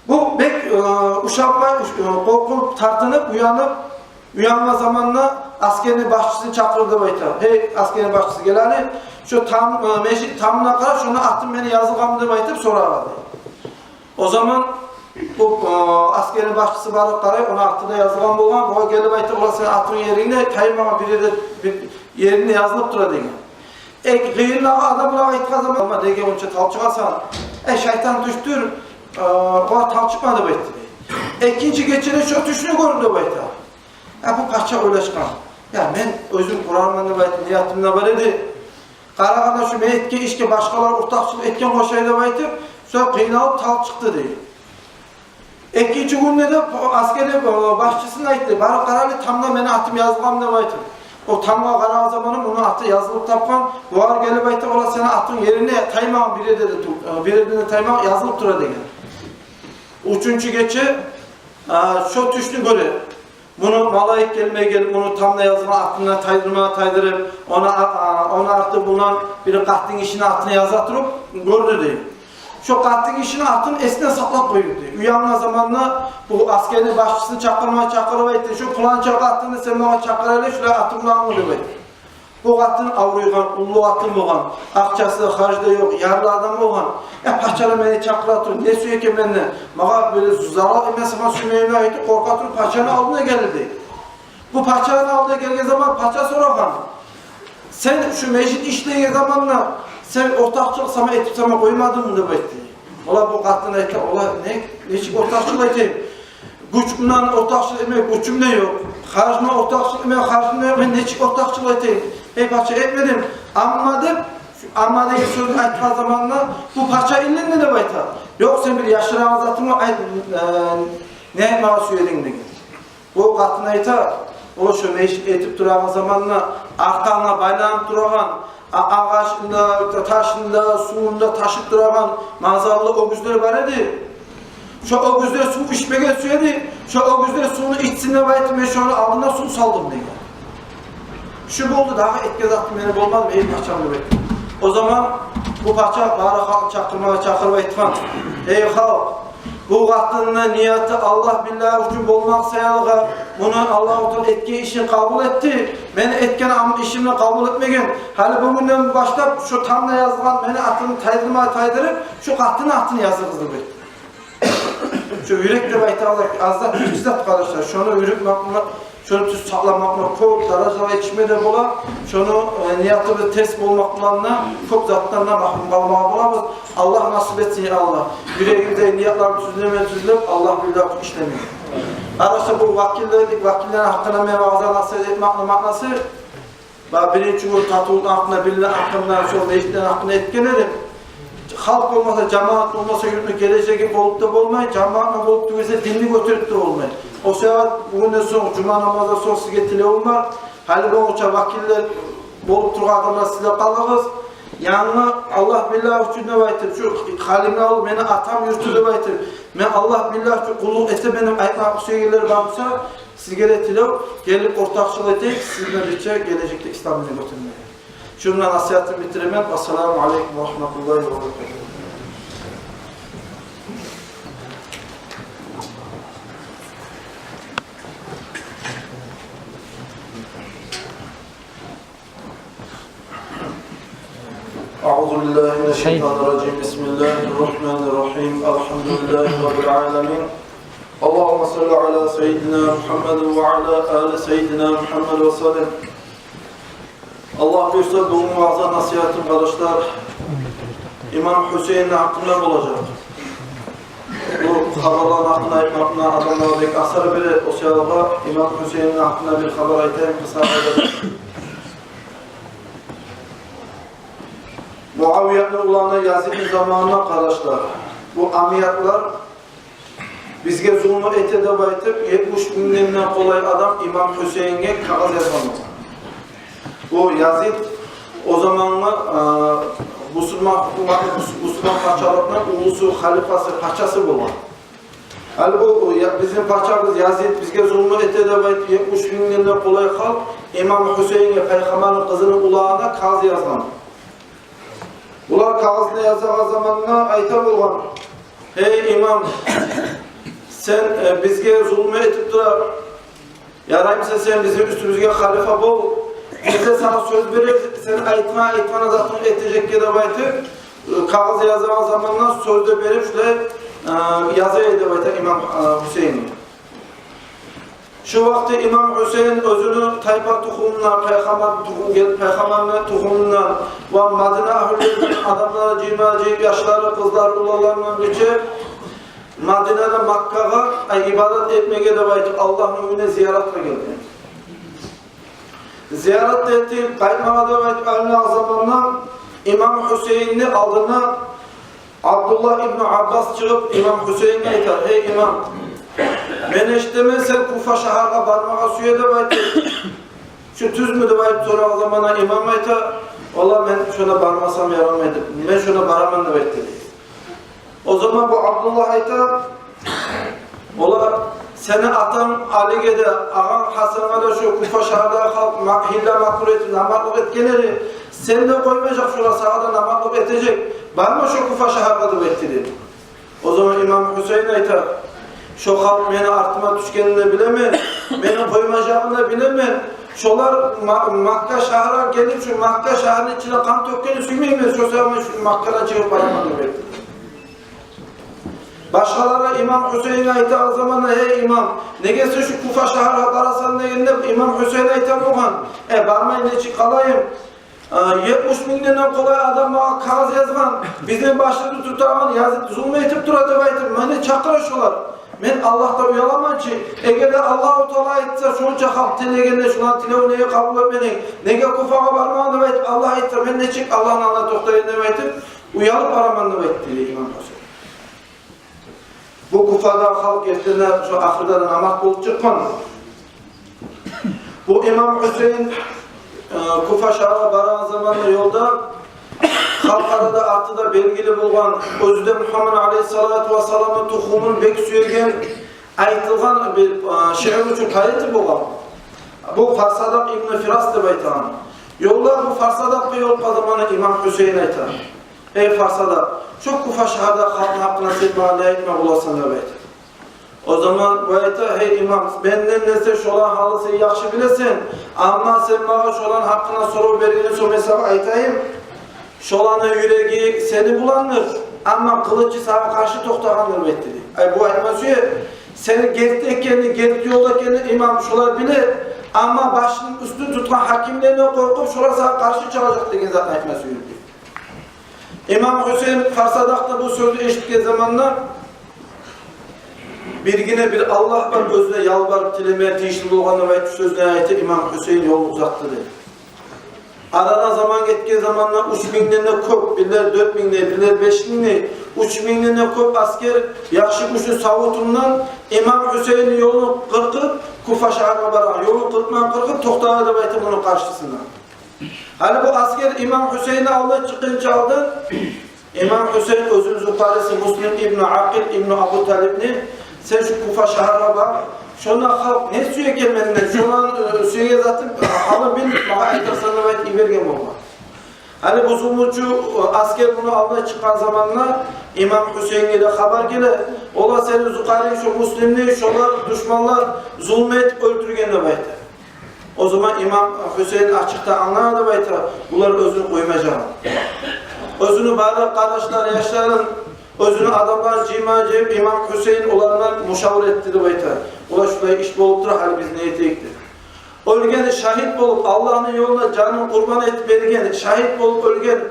Бу бек, э, ушанмай, уш-, э, къоркъуп, тартынып, уянып, уянгъан заманда аскерни башчысын чакъырды деп айта. «Гьей, аскерни башчысы, гел гьали, шо там, э, межит тамына къара, шонда атым мени язылгъанмы?» — деп айтып сорады. О заман бу, э, аскерни башчысы барып къарай, ону аты да язылгъан болгъан. Бугъар гелип айта: «Олай, сени атынг ерингде, таймагъан бир ерде, бир ерингде язылып тура», — деген. Э, къыйындагъы адам булан айтгъан заман: «Амма неге онча талчыгъасан? Э, шайтан тюшдюр, э, бугъар талчыкъма», — деп айтды дей. Экинчи гечеде шо тюшню гёрдю деп айта. Э, бу пача ойлашгъан: «Я, мен оьзюм къурарман деп айтып, ниятым да бар эди. Къарагъанда шу межитге, ишге башгъалар ортакъчылыкъ этген къошай деп айтып, шо къыйналып талчыкъды», — дей. Экинчи гюнде де аскерни, э, башчысына айтды: «Барып къара гьали, тамда мени атым язылгъанмы?» — деп айтып. О тамгъа къарагъан заманы муну аты язылып тапгъан. Бугъар гелип айта: «Ола, сени атынг ерине таймагъан, бир ерде де ту-, э, бир ерде де таймагъан, язылып тура», — деген. Уьчюнчю гече, а, шо тюшню гёре. Муну малайик гелмей гелип, муну тамда язгъан атындан тайдырма тайдырып, ону, а, а, ону арты булан бир къатынгишини атын яза туруп гёрдю дей. Шо къатынгишини атын эсине сакълап къоюп дей. Уянгъан заманда бу асгерни башчысын чакъырма чакъырып айтды: «Шо пуланча къатынны сен магъа чакъыр гьали, шулай атым булан», — деп айтды. Бу къатын авруйгъан, уллу къатын болгъан, акъчасы да, харжы да ёкъ, ярлы адам болгъан. «Я, пача да мени чакъыра туруп, не сюе экен менден? Магъа бир зарал этме сама сюймеймен», — айтып, къоркъа туруп пачаны алдына гелди дей. Бу пачаны алдына гелген заман пача сорагъан: «Сен шу межит ишлейген заманда сен ортакъчылыкъ сама этип сама къоймадыммы?» — деп айтды. Ола, бу къатын айта: «Ола, не, нечик ортакъчылыкъ этейим? Гючюмден ортакъчылыкъ этме гючюм де ёкъ, харжымдан ортакъчылыкъ этме харжым да ёкъ, мен нечик ортакъчылыкъ этейим?» «Эй пача, этмедим, амма», — деп, «амма» деген сёзню айтгъан заманда бу пача илинди деп айта. «Ёкъ, сен бир яшырагъан затынг бар, айт, э, не айтмагъа сюе эдинг?» — деген. Бу къатын айта: «Ола, шо межит этип турагъан заманда аркъанга байланып турагъан, а-, агъачын да, ташын да, сувун да ташып турагъан мазаллы оьгюзлер бар эди. Шо оьгюзлер сув ичмеге сюе эди. Шо оьгюзлер сувну ичсин деп айтып, мен шону алдына сув салдым», — деген. «Шу болду, дагъы этген затым мени болмады, эй пачам», — деп айтгъан. О заман бу пача бары халкъны чакъырма чакъырып айтгъан: «Эй халкъ, бу къатынны нияты Аллагь-биллагь учун болмакъ саялы, муну Аллагьу Таала этген ишин къабул этди. Мени этген ам-, ишимни къабул этмеген. Гьали бугюнден башлап шо тамда язылгъан мени атымны тайдырма тайдырып, шо къатынны атын языгъыз», — деп айтды. Шо юрек деп айтагъан аз да гиччи зат, къардашлар. Шону юрютмек булан, шону тюз сакъламакъ булан кёп даражалагъа етишме де бола. Шону, э, ниятыбыз терс болмакъ булан да кёп затдан да магьрюм къалмагъа болабыз. Аллагь насип этсин, я Аллагь. Юрегибизде ниятлар тюзлеме тюзлеп, Аллагь-биллагь учун ишлеме. Къардашлар, бу вакиллер, вакиллени гьакъында мен ваъза-насигьат этмекни маънасы, бу биринчи гюн татывлукъну гьакъында, биринчи гюн гьакъында, сонг межитлени гьакъында этген эдим. Халкъ болмаса, жамаат болмаса, юртну гележеги болуп да болмай, жамаат болуп тюгюл эсе, динни гётерип де болмай. О себепден бугюнден сонг, жума намаздан сонг сизге тилевюм бар. Гьали болгъунча вакиллер болуп тургъан адамлар, сиз де къалыгъыз. Янгы Аллагь-биллагь учун деп айтып, шу Халимлавлу мени атам юрту деп айтып, мен Аллагь-биллагь учун къуллукъ этемен деп айтмакъ сюегенлер бар буса, сизге де тилев, гелип ортакъчылыкъ этейик, сизин де бирче гележекде ислам динни гётермеге. Шуну булан насигьатымны битиремен. Ассаламу алейкум ва рагьматуллагьи ва баракатугь. أعوذ بالله من الشيطان الرجيم. بسم الله الرحمن الرحيم. الحمد لله رب العالمين. اللهم صل على سيدنا محمد وعلى آل سيدنا محمد وسلم. Аллагь буюрса, бугюн ваъза-насигьатым, къардашлар, имам Гьусейинни гьакъында болажакъ. Бу хабарланы гьакъында айтмакъ булан адамлагъа бек асар бере. О саялы имам Гьусейинни гьакъында бир хабар айтайым, къысгъа айтайым. Муавиятны уланы Язидни заманында, къардашлар, бу амиятлар бизге зулму эте деп айтып, етмиш мингден де къолай адам имам Гьусейинге кагъыз язгъан болгъан. Бу Язид о замангъы, э, бусурман гьукуматны, бус-, бусурман пачалыкъны уллусу, халифасы, пачасы болгъан. Гьали бу, я, бизин пачабыз Язид бизге зулму эте деп айтып, етмиш мингден де къолай халкъ имам Гьусейинге, пайхаммарны къызыны уланына кагъыз язгъан. Булар кагъызны язагъан заманда айта болгъан: «Гьей имам, сен, э, бизге зулму этип тура, яраймыса сен бизин уьстюбюзге халифа бол. Биз де сагъа сёз беребиз, сен айтгъан, айтгъан затынгны этежекге», — деп айтып, э, кагъыз язагъан заманда сёз де берип, шулай, э, яза эди деп айта имам, э, Гьусейинге. Шу вакъти имам Гьусейин оьзюню тайпа тухумундан, пайхаммар тухум-, гел-, пайхаммарны тухумундан ва Мадина агьлюлерден адамлар жыйма-жыйып, яшлары, къызлары, уланларындан гече Мадинада, Маккагъа, ай, ибадат этмеге деп айтып, Аллагьны уьюне зияратгъа гелген. Зиярат этип къайтмагъа деп айтып айлангъан заманда имам Гьусейинни алдына Абдуллагь ибну Аббас чыгъып, имам Гьусейинге айта: «Гьей имам, мен эшитемен, сен Куфа шагьаргъа бармагъа сюе деп айтып, «Шу тюзмю?» — деп айтып сорагъан заманда имам айта: «Валлагь, мен шонда бармасам ярамайды, мен шонда бараман», — деп айтды дей. О заман бу Абдуллагь айта: «Валлагь, сени атанг Алиге де, агъанг Гьасангъа да шо Куфа шагьарда халкъ ма-, гьилла-макру этип намазлыкъ этгенлери, сен де къоймажакъ шолар, сагъа да намазлыкъ этежек. Барма шо Куфа шагьаргъа», — деп айтды дей. О заман имам Гьусейин айта: «Шо халкъ мени артыма тюшгенин де билемен, мени къоймажагъын да билемен. Шолар Ма-, Макка шагьаргъа гелип, шо Макка шагьарны ичине къан тёкгенни сюймеймен, шо саялы мен шо Маккадан чыгъып бараман», — деп айтды. Башгъалары имам Гьусейинге айтагъан заманда: «Гьей имам, неге сен шо Куфа шагьаргъа барасан?» — дегенде, имам Гьусейин айта болгъан: «Э, бармай нечик къалайым? Э, етмиш мингден къолай адам магъа къагъыз язгъан, бизин башыбызны тутагъан, язып, зулму этип тура деп айтып, мени чакъыра шолар. Мен Аллагьдан уяламан чы, эгер де Аллагьу Таала айтса, шонча халкъ тилегенде, шоланы тилевюн неге къабул этмединг? Неге Куфагъа бармадынг деп айтып, Аллагь айтса, мен нечик Аллагьны алдында токътайым деп айтып, уялып бараман», — деп айтды дей имам Гьусейин. Бу Куфада халкъ гертиден де шо ахырда да намарт болуп чыкъгъан. Бу имам Гьусейин, э, Куфа шагьаргъа барагъан заманда ёлда халкъ арада аты да белгили болгъан, оьзю де Мугьаммад алейгьиссалату вассаламны тухумун бек сюеген, айтылгъан бир, э, шиъручу поэт болгъан. Бу Фарсадакъ ибну Фирас деп айтагъан. Ёлда бу Фарсадакъгъа ёлукъгъан заманда имам Гьусейин айта: «Эй Фарсадакъ, шо Куфа шагьарда халкъны гьакъында сен магъа не айтма боласан?» — деп айта. О заман бу айта: «Гьей имам, менден эсе шоланы гьалын сен яхшы билесен, амма сен магъа шоланы гьакъында сорав бергенден сонг мен сагъа айтайым. Шоланы юреги сени буландыр, амма къылычы сагъа къаршы токътагъандыр», — деп айтды дей. Ай, бу айтма сюе: сени герти экенинг, герти ёлда экенинг имам шолар биле, амма башыны уьстюн тутгъан гьакимлерден къоркъуп, шолар сагъа къаршы чалажакъ деген затны айтма сюе дей. Имам Гьусейин Фарсадакъны бу сёзюн эшитген заманда биргине бир Аллагь бар, оьзюне ялбарып тилеме тийишли болгъан деп айтып, сёзюн айтып, имам Гьусейин ёлун узатды дей. Арадан заман гетген заманда уьч мингден де кёп, бирлер дёрт мингден, бирлер беш мингден, уьч мингден де кёп асгер, яхшы гючлю савутундан имам Гьусейинни ёлун къыркъып, Куфа шагьаргъа барагъан, ёлун къыркъмагъа къыркъып токътагъан деп айтып, муну къаршысына. Гьали бу асгер имам Гьусейинни алдына чыкъгъынча алдын, имам Гьусейин оьзюню зукъариси Муслим ибну Акъил ибну Абу Талипни: «Сен шо Куфа шагьаргъа бар, шонда халкъ не сюе экен менден, шоланы, э, сюеген затын, э, гьалын бил, магъа айтарсан», — деп айтып йиберген болгъан. Гьали бу зулмучу, э, асгер муну алдына чыкъгъан заманда имам Гьусейинге де хабар геле: «Ола, сени зукъаринг шо Муслимни шолар, душманлар зулму этип оьлтюрген», — деп айта. О заман имам Гьусейин ачыкъда англай деп айта, булар оьзюн къоймажагъын. Оьзюню бары къардашларын, яшларын, оьзюню адамларын жыйма-жыйып, имам Гьусейин олардан мушавара этди деп айта. Олар: «Шулай иш болуп тура, гьали биз не этейик?» — деп. Оьлген шагьит болуп, Аллагьны ёлуна жанын къурбан этип берген, шагьит болуп оьлген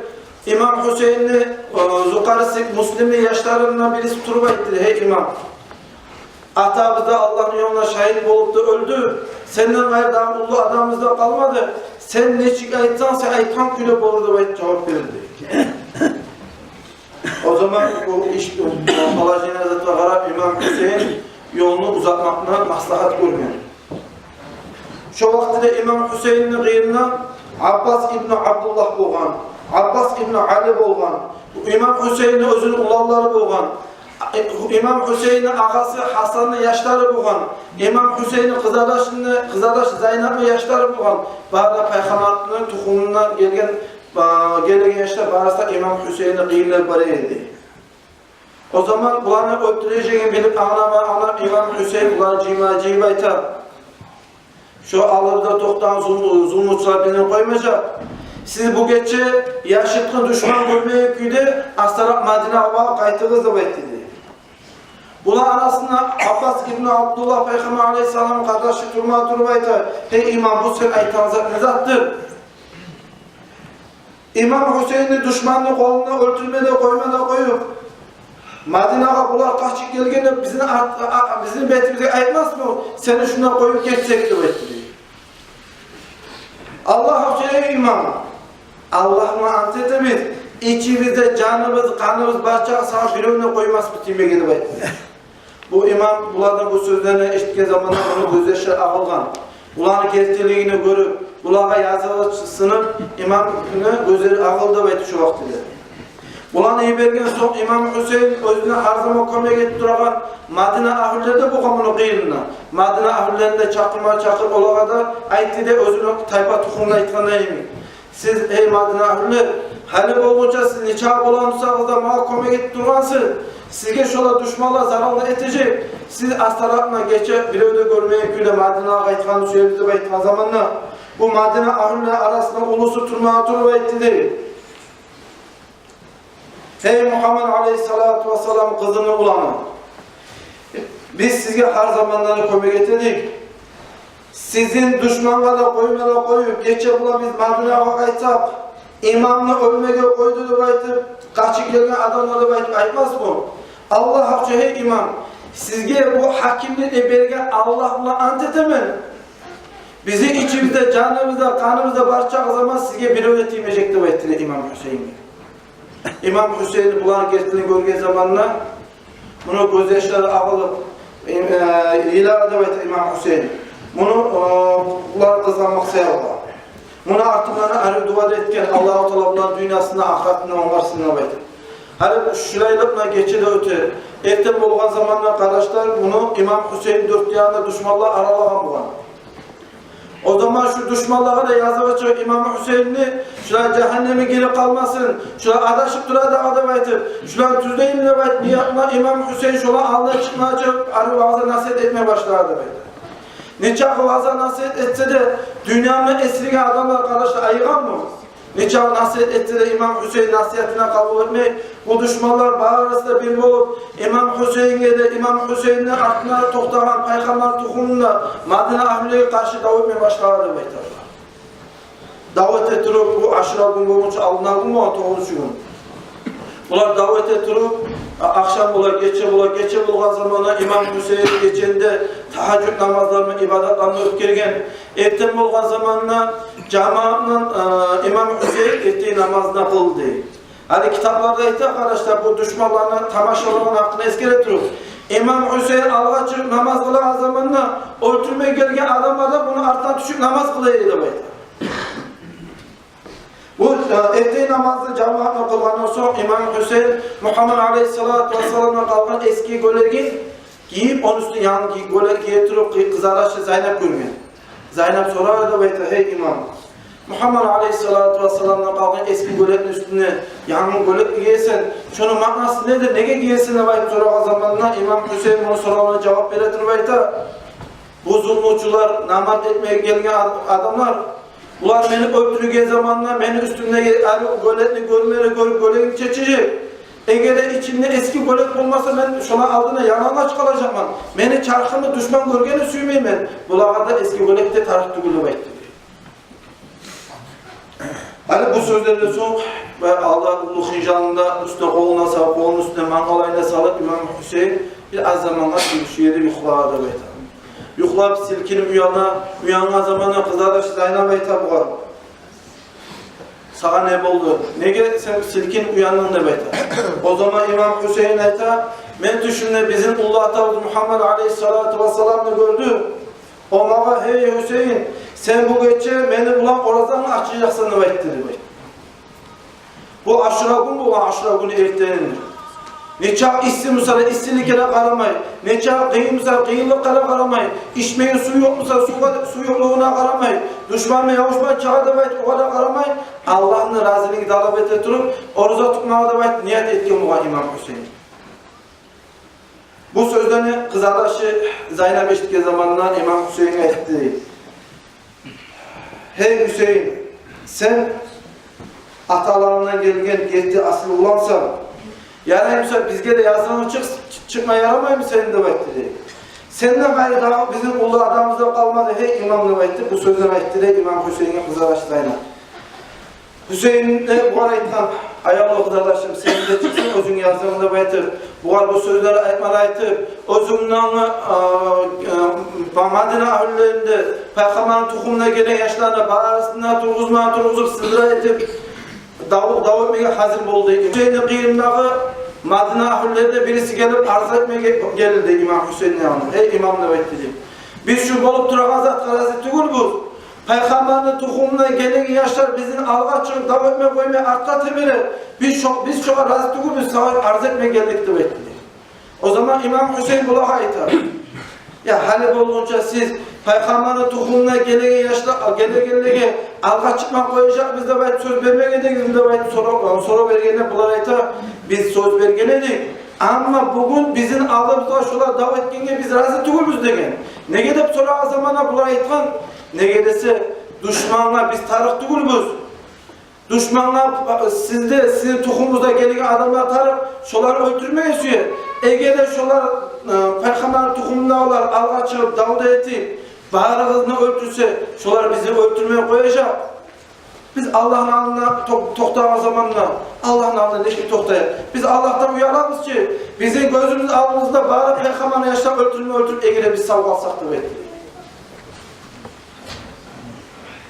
имам Гьусейинни, э, зукъариси Муслимни яшларындан бириси туруп айтды: «Гьей имам, атабыз да Аллагьны ёлунда шагьит болуп да оьлдю. Сенден къайры дагъы уллу адамыбыз да къалмады. Сен нечик айтсанг, сен айтгъан кюйде болур», — деп айтып жавап берди. О заман бу иш, бу положение затгъа къарап, имам Гьусейин ёлну узатмакъны маслагьат гёрген. Шо вакътиде имам Гьусейинни къырыйында Аббас ибну Абдуллагь болгъан, Аббас ибну Али болгъан, имам Гьусейинни оьзюню уланлары болгъан, имам Гьусейинни агъасы Гьасанны яшлары болгъан, имам Гьусейинни къызардашыны, къызардаш Зайнапны яшлары болгъан. Бары да пайхаммарны тухумундан гелген, а, гелеген яшлар барысы да имам Гьусейинни къырыйына бара эди. О заман буланы оьлтюрежегин билип, англама, англап, имам Гьусейин буланы жыйма-жыйып айта: «Шо алда токътагъан зулму-, зулмучулар бизин къоймажакъ. Сиз бу гече яшыртгъын, душман гёрмейген кюйде астаракъ Мадинагъа барып къайтыгъыз», — деп айтды дей. Буланы арасында Аббас ибну Абдуллагь, пайхаммар алейгьиссаламны къардашы, турма туруп айта: «Гьей имам, бу сен айтагъан зат не затдыр? Имам Гьусейинни душманны къолунда оьлтюрме де къойма да къоюп, Мадинагъа булар къачып гелгенде, бизин арт-, а, а, бизин бетибизге айтмасмы, сени шунда къоюп гетсек?» — деп айтды дей. «Аллагь учун, гьей имам, Аллагьгъа ант этебиз, ичибизде жаныбыз, къаныбыз бар чакъы сагъа биревню де къоймасбыз тиймеге», — деп айтды. Бу имам булардан бу сёзлени эшитген заманда муну гёзьяшлары агъылгъан. Буланы гертилигин гёрюп, Булагъа языгъы сынып, имамны гёзлери агъылды деп айта шо вакътиде. Буланы йиберген сонг, имам Гьусейин оьзюне гьар заман кёмек этип турагъан Мадина агьлюлер де болгъан муну къырыйында. Мадина агьлюлерин де чакъырма чакъырып, олагъа да айтды дей, оьзюню тайпа-тухумуна айтгъанда йимик: «Сиз, эй Мадина агьлюлер, гьали болгъунча сиз нечакъы боламысагъыз да магъа кёмек этип тургъансыз. Сизге шолар, душманлар, зарал да этежек. Сиз астаракъ гече бирев де гёрмейген кюйде Мадинагъа къайтгъанны сюебиз», – деп айтгъан заманда, бу Мадина агьлюлер арасында уллусу турмагъа туруп айтды дей: «Гьей Мугьаммад алейгьиссалату вассалам къызыны уланы, биз сизге гьар заманда да кёмек этедик. Сизин душмангъа да къойма да къоюп, гече булан биз Мадинагъа къайтсакъ, имамны оьлмеге къойду деп айтып, къачып гелген адамлар деп айтып айтмасмы? Аллагь гьакъ учун, гьей имам, сизге бу гьакимликни берген Аллагь булан ант этемен, бизин ичибизде, жаныбызда, къаныбызда бар чакъы заман сизге бирев де тиймежек», – деп айтды дей имам Гьусейинге. Имам Гьусейин буланы гертилигин гёрген заманда, муну гёзьяшлары агъылып, э, йылагъан деп айта имам Гьусейин. Муну, э, булар къызгъанмакъ саялы. Муну артындан арив дуа да этген: «Аллагьу Таала буланы дюньясын да, ахыратын да онгарсын», – деп айтып. Гьали шулайлыкъ булан гече де оьте. Эртен болгъан заманда, къардашлар, муну имам Гьусейин дёрт янын душманлар аралагъан болгъан. О заман шу душманлагъа да языгъы чыгъып имам Гьусейинни: «Шулар жагьаннемге гирип къалмасын, шулар адашып тура дагъы», – деп айтып, «шуланы тюзлейим» деп айтып, ниятына имам Гьусейин шоланы алдына чыкъмагъа чыгъып, арив ваъза-насигьат этме башлады деп айта. Нечакъы ваъза-насигьат этсе де, дюньяны эсирген адамлар, къардашлар, айыгъанмы? Нечакъы насигьат этсе де, имам Гьусейин насигьатына къабул этмей, бу душманлар барысы да бир болуп, имам Гьусейинге де, имам Гьусейинни артына токътагъан пайхаммар тухумуна да, Мадина агьлюлеге къаршы дав этме башлады деп айталар. Дав эте туруп, бу Ашура гюн болгъунча, алдын гюн болгъан, тогъузунчу гюн. Булар дав эте туруп, а, ахшам бола, гече бола, гече болгъан заманда имам Гьусейин гечени де тагьажжуд намазларын, ибадатларын оьтгерген. Эртен болгъан заманда жамаатны, э, имам Гьусейин эртен намазын къылды. Гьали китапларда айта, къардашлар, бу душманланы тамашалагъан гьакъын эсгере туруп, имам Гьусейин алгъа чыгъып намаз къылагъан заманда, оьлтюрмеге гелген адамлар да муну артындан тюшюп намаз къыла эди деп айта. Бу, э, эртен намазны жамаатны къылгъандан сонг, имам Гьусейин Мугьаммад алейгьиссалату вассаламдан къалгъан эски гёлегин гийип, ону уьстюне янгы гёлек гие туруп, къы-, къызардашы Зайнап гёрген. Зайнап сорай деп айта: «Гьей имам, Мугьаммад алейгьиссалату вассаламдан къалгъан эски гёлекни уьстюне янгы гёлек гиесен, шону маънасы недир, неге гиесен?» – деп айтып сорагъан заманда, имам Гьусейин муну соравуна жавап бере туруп айта: «Бу зулмучулар, намаз этмеге гелген ад-, адамлар, булар мени оьлтюрген заманда мени уьстюмдеги арив гёлекни гёрмеге гёрюп, гёлегим чечежек. Эгер де ичимде эски гёлек болмаса, мен шоланы алдына янгыланч къалажакъман. Мени чархымны душман гёргенни сюймеймен. Булагъа да эски гёлек де тарыкъ тюгюл», – деп айтды. Гьали бу сёзлерден сонг, бу алда уллу хынжалын да уьстюне, къолун да салып, къолун уьстюне, мангалайын да салып, имам Гьусейин бир аз замангъа тюшюп юхлады деп айта. Юхлап, силкинип уяна, уянгъан заманда къызардашы Зайнап айта бугъар: «Сагъа не болду? Неге сен силкинип уяндынг?» – деп айта. О заман имам Гьусейин айта: «Мен тюшюмде бизин уллу атабыз Мугьаммад алейгьиссалату вассаламны гёрдюм. О магъа: „Гьей Гьусейин, сен бу гече мени булан оразангны ачажакъсан“, – деп айтды», – деп айта. Бу Ашура гюн болгъан, Ашура гюнню эртенинде. Нечакъы исси буса да, иссиликге де къарамай, нечакъы къыйын буса да, къыйынлыкъгъа да къарамай, ичмеге сув ёкъ буса, сувгъа, сув ёкълугъуна къарамай, душманман, ябушман чагъа деп айтып, огъар да къарамай, Аллагьны разилигин талап эте туруп, ораза тутмагъа деп айтып ният этген болгъан имам Гьусейин. Бу сёзлени къызардашы Зайнап эшитген заманда имам Гьусейинге айтды: «Гьей Гьусейин, сен аталарынгдан гелген герти асил улансан. Ярай буса, бизге де языгъынг чыкъ-, чыкъма ярамаймы сени?» – деп айтды дей. «Сенден къайры дагъы бизин уллу адамыбыз да къалмады, гьей имам», – деп айтды. Бу сёзлени айтды дей имам Гьусейинге къызардашы Зайнап. Гьусейин де бугъар айтгъан: «Аявлу къызардашым, сени де чыкъсын оьзюнг языгъынг», – деп айтып, бугъар бу сёзлени айтманы айтып, оьзюню, а, а, Мадина агьлюлерин де, пайхаммарны тухумундан гелген яшларын да барысын да тургъузма, тургъузуп, сыдыра этип, дав, дав этмеге гьазир болду. Гьусейинни къырыйындагъы Мадина агьлюлерден бириси гелип, арз этмеге гелди имам Гьусейинни янына. «Гьей имам, – деп айтды дей, – биз шу болуп турагъан затгъа рази тюгюлбюз. Пайхаммарны тухумундан гелеген яшлар бизин алгъа чыгъып дав этме къоймай, артгъа тебере. Биз шо-, биз шогъар рази тюгюлбюз, сагъа арз этме гелдик деп айтды. О заман имам Гьусейин булагъа айта: «Я, гьали болгъунча сиз пайхаммарны тухумундан гелеген яшлар, гелегенлеге алгъа чыкъма къояжакъбыз деп айтып сёз бермеген эдигизми?» — деп айтып сорав, сорав бергенде, булар айта: «Биз сёз берген эдик, амма бугюн бизин алдыбызгъа шолар дав этгенге биз рази тюгюлбюз», — деген. Неге деп сорагъан заманда булар айтгъан: «Неге десе, душмангъа биз тарыкъ тюгюлбюз. Душмангъа, э, сизде, сизин тухумугъузда гелген адамлар тарыкъ, шолар оьлтюрмеге сюе. Эгер де шолар, э, пайхаммарны тухумундагъылар алгъа чыгъып, дав да этип, барыгъызны оьлтюрсе, шолар бизин оьлтюрмей къояжакъ. Биз Аллагьны алдында ток-, токътагъан заманда, Аллагьны алдында нечик токътайыкъ? Биз Аллагьдан уялабыз чы, бизин гёзюбюз алдыбызда бары пайхаммарны яшлар оьлтюрюлме, оьлтюрюп, эгер де биз сав къалсакъ», — деп айтды.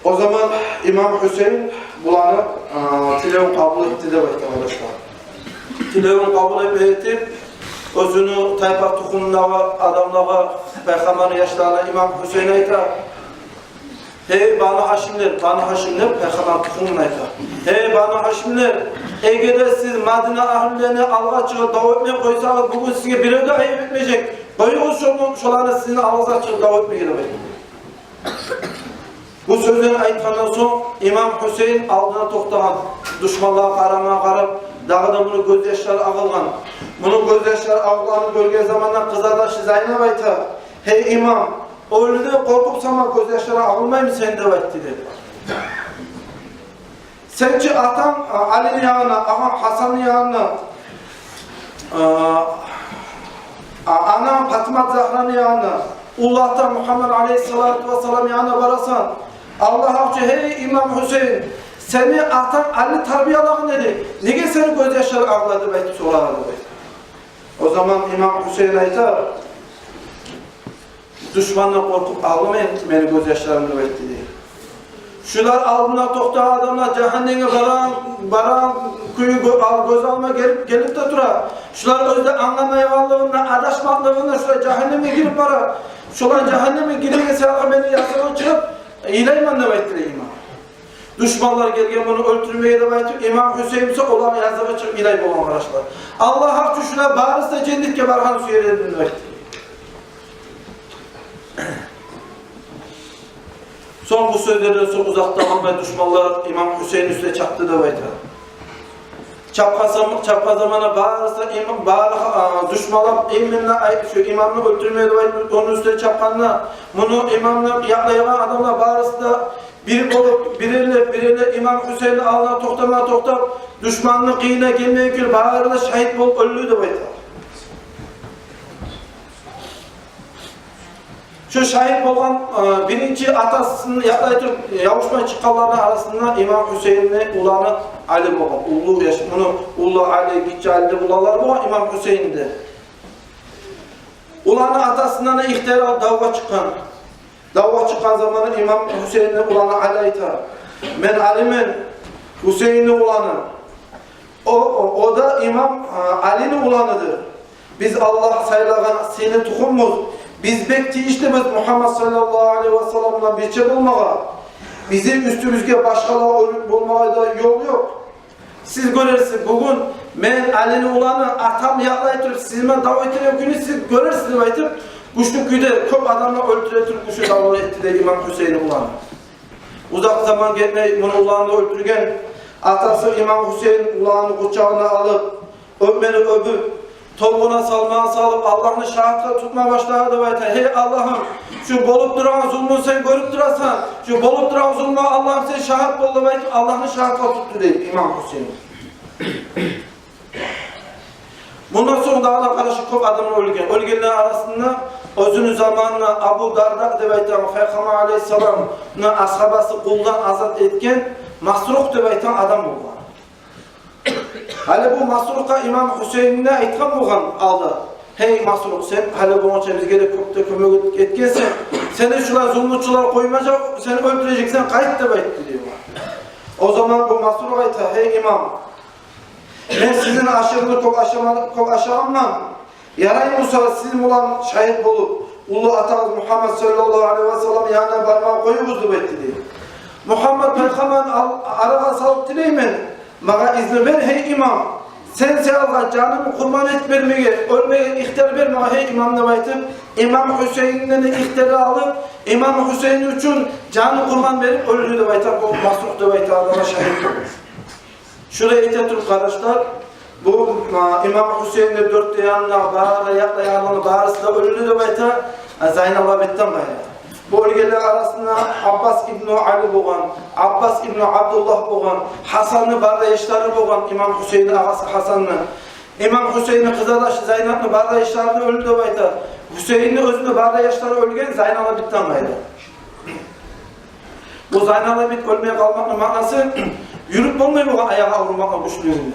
О заман имам Гьусейин буланы, а, тилевюн къабул этди деп айта, къардашлар. Тилевюн къабул этме этип, оьзюню тайпа тухумундагъы адамлагъа, пайхаммарны яшларына имам Гьусейин айта: «Гьей, Бану Гьашимлер», — Бану Гьашимлер пайхаммар тухумун айта. «Гьей, Бану Гьашимлер, эгер де сиз Мадина агьлюлерине алгъа чыгъып дав этмей къойсагъыз, бугюн сизге бирев де айып этмежек. Къоюгъуз шону, шоланы сизин алгъа чыгъып дав этмеге», — деп айта. Бу сёзлени айтгъандан сонг, имам Гьусейин алдына токътагъан, душманлагъа къарама къарап, дагъы да муну гёзьяшлары агъылгъан. Муну гёзьяшлары агъылгъанын гёрген заманда къызардашы Зайнап айта: «Гьей имам, оьлюден къоркъуп сама гёзьяшлары агъылмаймы сени?» — деп айтды деп. «Сен чи атанг, а, Алини янына, агъанг Гьасанны янына, а, а, ананг Патимат Загьраны янына, уллу атанг Мугьаммад алейгьиссалату вассалам янына барасан. Аллагь гьакъ учун, гьей имам Гьусейин, сени атанг Алини тарбиялагъан эди. Неге сени гёзьяшларынг агъыла?» — деп айтып сорагъан эди. О заман имам Гьусейин айта: «Душмандан къоркъуп агъылмаймы мени гёзьяшларым?» — деп айтды дей. Шулар алдында токътагъан адамлар жагьаннемге барагъан, барагъан кюю гё-, ал-, гёз алдыма гелип, гелип де тура. Шулар оьзлер англамайгъанлыгъындан, адашмакълыгъындан шулар жагьаннемге гирип бара. Шолар жагьаннемге гиреген саялы мени языгъым чыгъып, йылайман деп айтды дей имам. Душманлар гелген муну оьлтюрмеге деп айтып, имам Гьусейин буса оланы языгъы чыгъып йылай болгъан, къардашлар. Аллагь гьакъ учун, шулар барысы да женнетге баргъанны сюер эдим деп айтды. Сонг бу сёзлерден сонг узакъда къалмай душманлар имам Гьусейинни уьстюне чапды деп айта. Чапгъан сам-, чапгъан заманда барысы да имам, бары, а, душманлар имамны, ай, шу имамны оьлтюрмеге деп айтып, ону уьстюне чапгъанда, муну имамны якълайгъан адамлар барысы да бир болуп, биревлер, биревлер имам Гьусейинни алдына токътама токътап, душманны къырыйына гелмей, бары да шагьит болуп оьлдю деп айта. Шу шагьит болгъан, э, биринчи атасын якълай туруп, явушмай чыкъгъанланы арасында имам Гьусейинни уланы Али болгъан. Уллу яш, муну уллу Али, гиччи Али деп уланлары болгъан имам Гьусейинни де. Уланы атасындан да ихтияр алып давгъа чыкъгъан. Давгъа чыкъгъан заманы имам Гьусейинни уланы Али айта: «Мен Алимен, Гьусейинни уланы. О, о, о да имам, а, Алини уланыдыр. Биз Аллагь сайлагъан сыйлы тухумбуз. Биз бек тийишлибиз Мугьаммад саллаллагьу алайгьи васаллам булан бирче болмагъа. Бизин уьстюбюзге башгъалар оьрлюк болмагъа да ёл ёкъ. Сиз гёрерсиз, бугюн мен Алини уланы, атам якълай туруп, сиз булан дав этеген гюню сиз гёрерсиз», — деп айтып, гючлю кюйде кёп адамны оьлтюре туруп, гючлю давлар этди дей имам Гьусейинни уланы. Узакъ заман гетмей, муну уланы да оьлтюрген. Атасы имам Гьусейин уланы къучагъына алып, оьпмени оьпюп, тобугъуна салмагъа салып, Аллагьны шагьатгъа тутма башлады деп айта. «Гьей Аллагьым, шу болуп турагъан зулмуну сен гёрюп турасан, шу болуп турагъан зулмугъа, Аллагьым, сен шагьат бол», — деп айтып, Аллагьны шагьатгъа тутду дей имам Гьусейин. Мундан сонг дагъы да, къардашлар, кёп адамлар оьлген. Оьлгенлер арасында оьзюню заманында Абу Дарда деп айтагъан, Пайхаммар алайгьиссаламны асгьабасы къулдан азат этген Масрукъ деп айтагъан адам болгъан. Гьали бу Масрукъгъа имам Гьусейин де айтгъан болгъан алда: «Гьей Масрукъ, сен гьали болгъунча бизге де кёп де кёмек этгенсен. Сени шулай зулмучулар къоймажакъ, сени оьлтюрежек, сен къайт», — деп айтды дей. О заман бу Масрукъ айта: «Гьей имам, мен сизин ашыгъызны кёп ашама-, кёп ашагъанман. Ярай буса, сиз булан шагьит болуп, Уллу атагъыз Мугьаммат саллаллагьу алайгьи васаллам янына бармагъа къоюгъуз», — деп айтды дей. «Мугьаммат пайхаммарны ал-, арагъа салып тилеймен, магъа изну бер, гьей имам. Сен саялы жанымны къурбан этип бермеге, оьлмеге ихтияр бер магъа, гьей имам», — деп айтып, имам Гьусейнден ихтияр алып, имам Гьусейн учун жанын къурбан берип оьлдю деп айта бу Масрукъ деп айта адамгъа, шагьит болду. Шулай эте туруп, къардашлар, бу, а, имам Гьусейнни дёрт де янына, бары да якъларына, барысы да оьлдю деп айта, а, Зайнал Абидден къайры. Бу оьлгенлер арасында Аббас ибну Али болгъан, Аббас ибну Абдуллагь болгъан, Гьасанны бары да яшлары болгъан, имам Гьусейнни агъасы Гьасанны. Имам Гьусейнни къызардашы Зайнапны бары да яшлары да оьлдю деп айта. Гьусейнни оьзюню бары да яшлары оьлген, Зайнал Абидден къайры. Бу Зайнал Абид оьлмей къалмакъны маънасы юрюп болмай болгъан аягъы аврумакъны гючлюгюнден.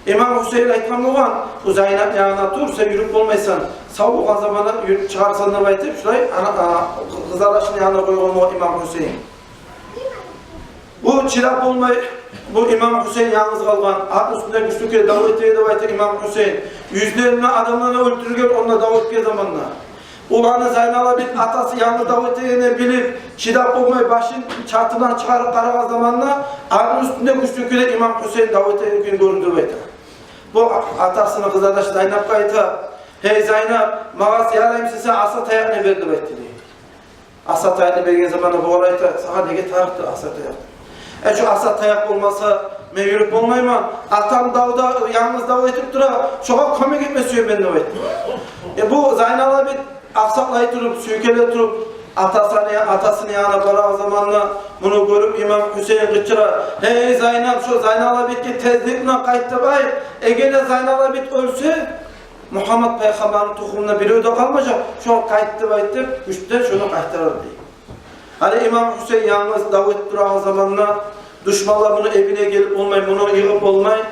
Имам Гьусейн айтгъан болгъан: «Бу Зайнап янына тур, сен юрюп болмайсан. Сав болгъан заманда юрюп чыгъарсан», — деп айтып, шулай ана, а, къызардашыны янына къойгъан болгъан имам Гьусейн. Бу чыдап болмай, бу имам Гьусейн янгыз къалгъан, атны уьстюнде гючлю кюйде дав эте деп айта имам Гьусейн. Юзлерине адамланы оьлтюрген онда дав этген заманда. Уланы Зайнал Абид атасы янгыз дав этегенин билип, чыдап болмай, башын чатырдан чыгъарып къарагъан заманда, атны уьстюнде гючлю кюйде имам Гьусейн дав этеген кюйню гёрдю деп айта. Бу атасыны къызардашы Зайнапгъа айта: «Гьей Зайнап, магъа яраймысан сен аса таякъны бер», — деп айтды дей. Аса таякъны берген заманда бугъар айта: «Сагъа неге тарыкъды аса таякъ? Э, шо аса таякъ болмаса, мен юрюп болмайман. Атам давда янгыз дав этип тура, шогъар кёмек этме сюемен», — деп айтды. Э, бу Зайнал Абид акъсакълай туруп, сюйкеле туруп, атасыны, атасыны янына барагъан заманда, муну гёрюп, имам Гьусейн къычыра: «Гьей Зайнап, шо Зайнал Абидге тезлик булан къайт деп айт. Эгер де Зайнал Абид оьлсе, Мугьаммат пайхаммарны тухумундан бирев де къалмажакъ, шогъар къайт», — деп айтып, гючлен шону къайтарар дей. Гьали имам Гьусейн янгыз дав этип турагъан заманда, душманлар муну эбине гелип болмай, муну йыгъып болмай,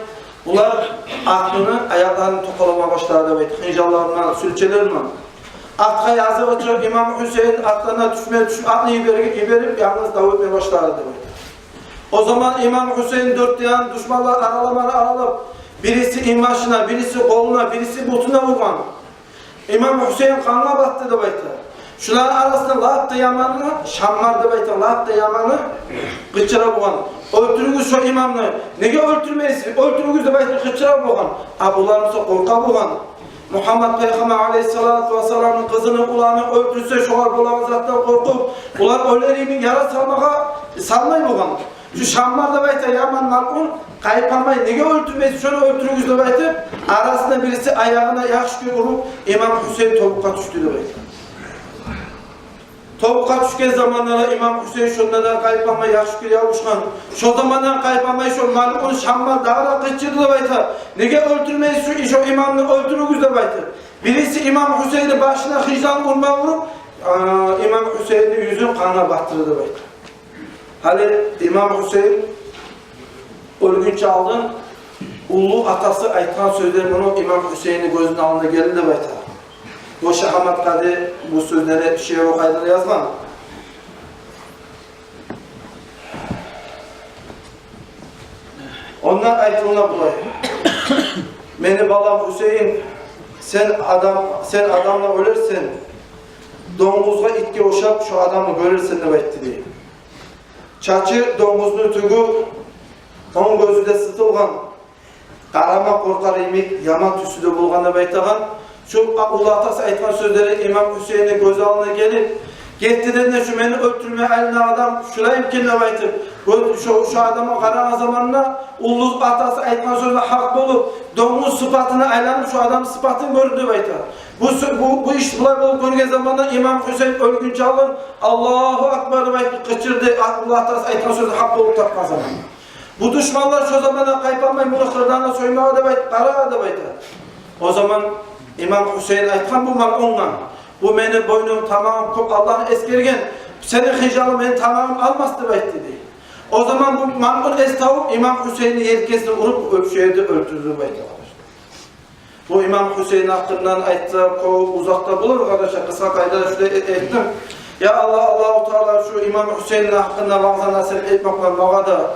булар атны аякъларын токъалама башлады деп айта, хынжаллар булан, сюлчелер булан. Атгъа языгъы чыгъып, имам Гьусейн атларына тюшме тюшюп, атны йиберип, йиберип, янгыз дав этме башлады деп айта. О заман имам Гьусейн дёрт янын душманлар араламагъа аралап, бириси инбашына, бириси къолуна, бириси бутуна ургъан. Имам Гьусейн къангъа батды деп айта. Шуланы арасында лап да яманы Шаммар деп айта, лап да яманы къычыра болгъан: «Оьлтюрюгюз шо имамны, неге оьлтюрмейсиз, оьлтюрюгюз», — деп айтып къычыра болгъан. А булар буса къоркъа болгъан. Мугьаммат пайхаммар алайгьиссалату вассаламны къызыны уланы оьлтюрсе, шогъар болагъан затдан къоркъуп, булар оьлер йимик яра салмагъа салмай болгъан. Шу Шаммар деп айта, яман малъун, къайпамай: «Неге оьлтюрмейсиз, шону оьлтюрюгюз», — деп айтып, арасында бириси аягъына яхшы кюй уруп, имам Гьусейн тобукъгъа тюшдю деп айта. Тобукъгъа тюшген заманда да имам Гьусейн шонда да къайпамай яхшы кюй ябушгъан. Шо замандан къайпамай шо малъун Шаммар дагъы да къычырды деп айта: «Неге оьлтюрмейсиз шо, шо имамны, оьлтюрюгюз», — деп айтып. Бириси имам Гьусейнни башына хынжалын урма уруп, а, имам Гьусейнни юзюн къангъа батдырды деп айта. Гьали имам Гьусейн оьлгюнче алдын уллу атасы айтгъан сёзлер муну имам Гьусейнни гёзюню алдына гелди деп айта. Бу Шагьаммат къади бу сёзлени шиъру къайдада язгъан. Онда айтылына булай: «Мени балам Гьусейин, сен адам, сен адамлар оьлерсен, донгузгъа, итге ошап, шо адамны гёрерсен», — деп айтды дей. Чачы донгузну тюгю, онг гёзю де сытылгъан, къарама къоркъар йимик яман тюсю де болгъан деп айтагъан. Шу уллу атасы айтгъан сёзлери имам Гьусейинни гёз алдына гелип, гертиден де шу мени оьлтюрме айланагъан адам шулай экен деп айтып, гёз, шу, шу адамгъа къарагъан заманда уллу атасы айтгъан сёзлер гьакъ болуп, донгуз сыпатына айланып, шу адамны сыпатын гёрдю деп айта. Бу сё-, бу, бу иш булай болуп гёрген заманда имам Гьусейин оьлгюнче алдын «Аллагьу акбар» деп айтып къычырды, уллу атасы айтгъан сёз гьакъ болуп тапгъан заманда. Бу душманлар шо заманда къайпамай муну къырдан соймагъа деп айт-, къарагъан деп айта. О заман имам Гьусейин айтгъан бу малъунгъа: «Бу мени бойнум, тамагъым кёп Аллагьны эсгерген, сени хынжалынг мени тамагъым алмас», — деп айтды дей. О заман бу малъун эс тавуп, имам Гьусейинни елкесине уруп, оьп-, шо ерде оьлтюрдю деп айта. Бу имам Гьусейин гьакъындан айтса, кёп узакъ да болур, къардашлар, къысгъа къайдада шулай э-, этдим. Я Аллагь, Аллагьу Таала шу имам Гьусейинни гьакъында ваъза насип этмек булан магъа да,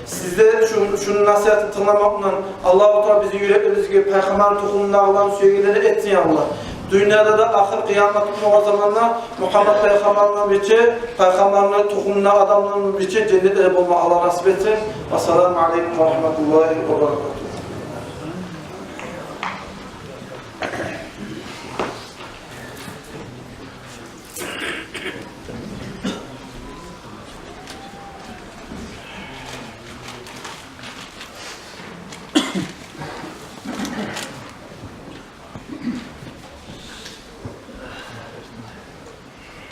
сизге шу, шуну насигьатын тынгламакъ булан Аллагьу Таала бизин юреклерибизге пайхаммарны тухумундагъыланы сюегенлерден этсин, я Аллагь. Дюньяда да, ахыр къыямат гюн болгъан заманда Мугьаммат пайхаммарны бичи, пайхаммарны тухумундан адамланы бичи женнетлеге болма Аллагь насип этсин. Ассаламу алейкум ва рагьматуллагьи ва баракатугь.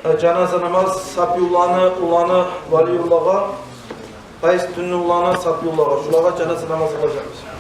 Э, жаназа намаз Сапиюлланы уланы Валиюллагъа, Къайсутдинни уланы Сапиюллагъа. Шулагъа жаназа намаз къылажакъбыз.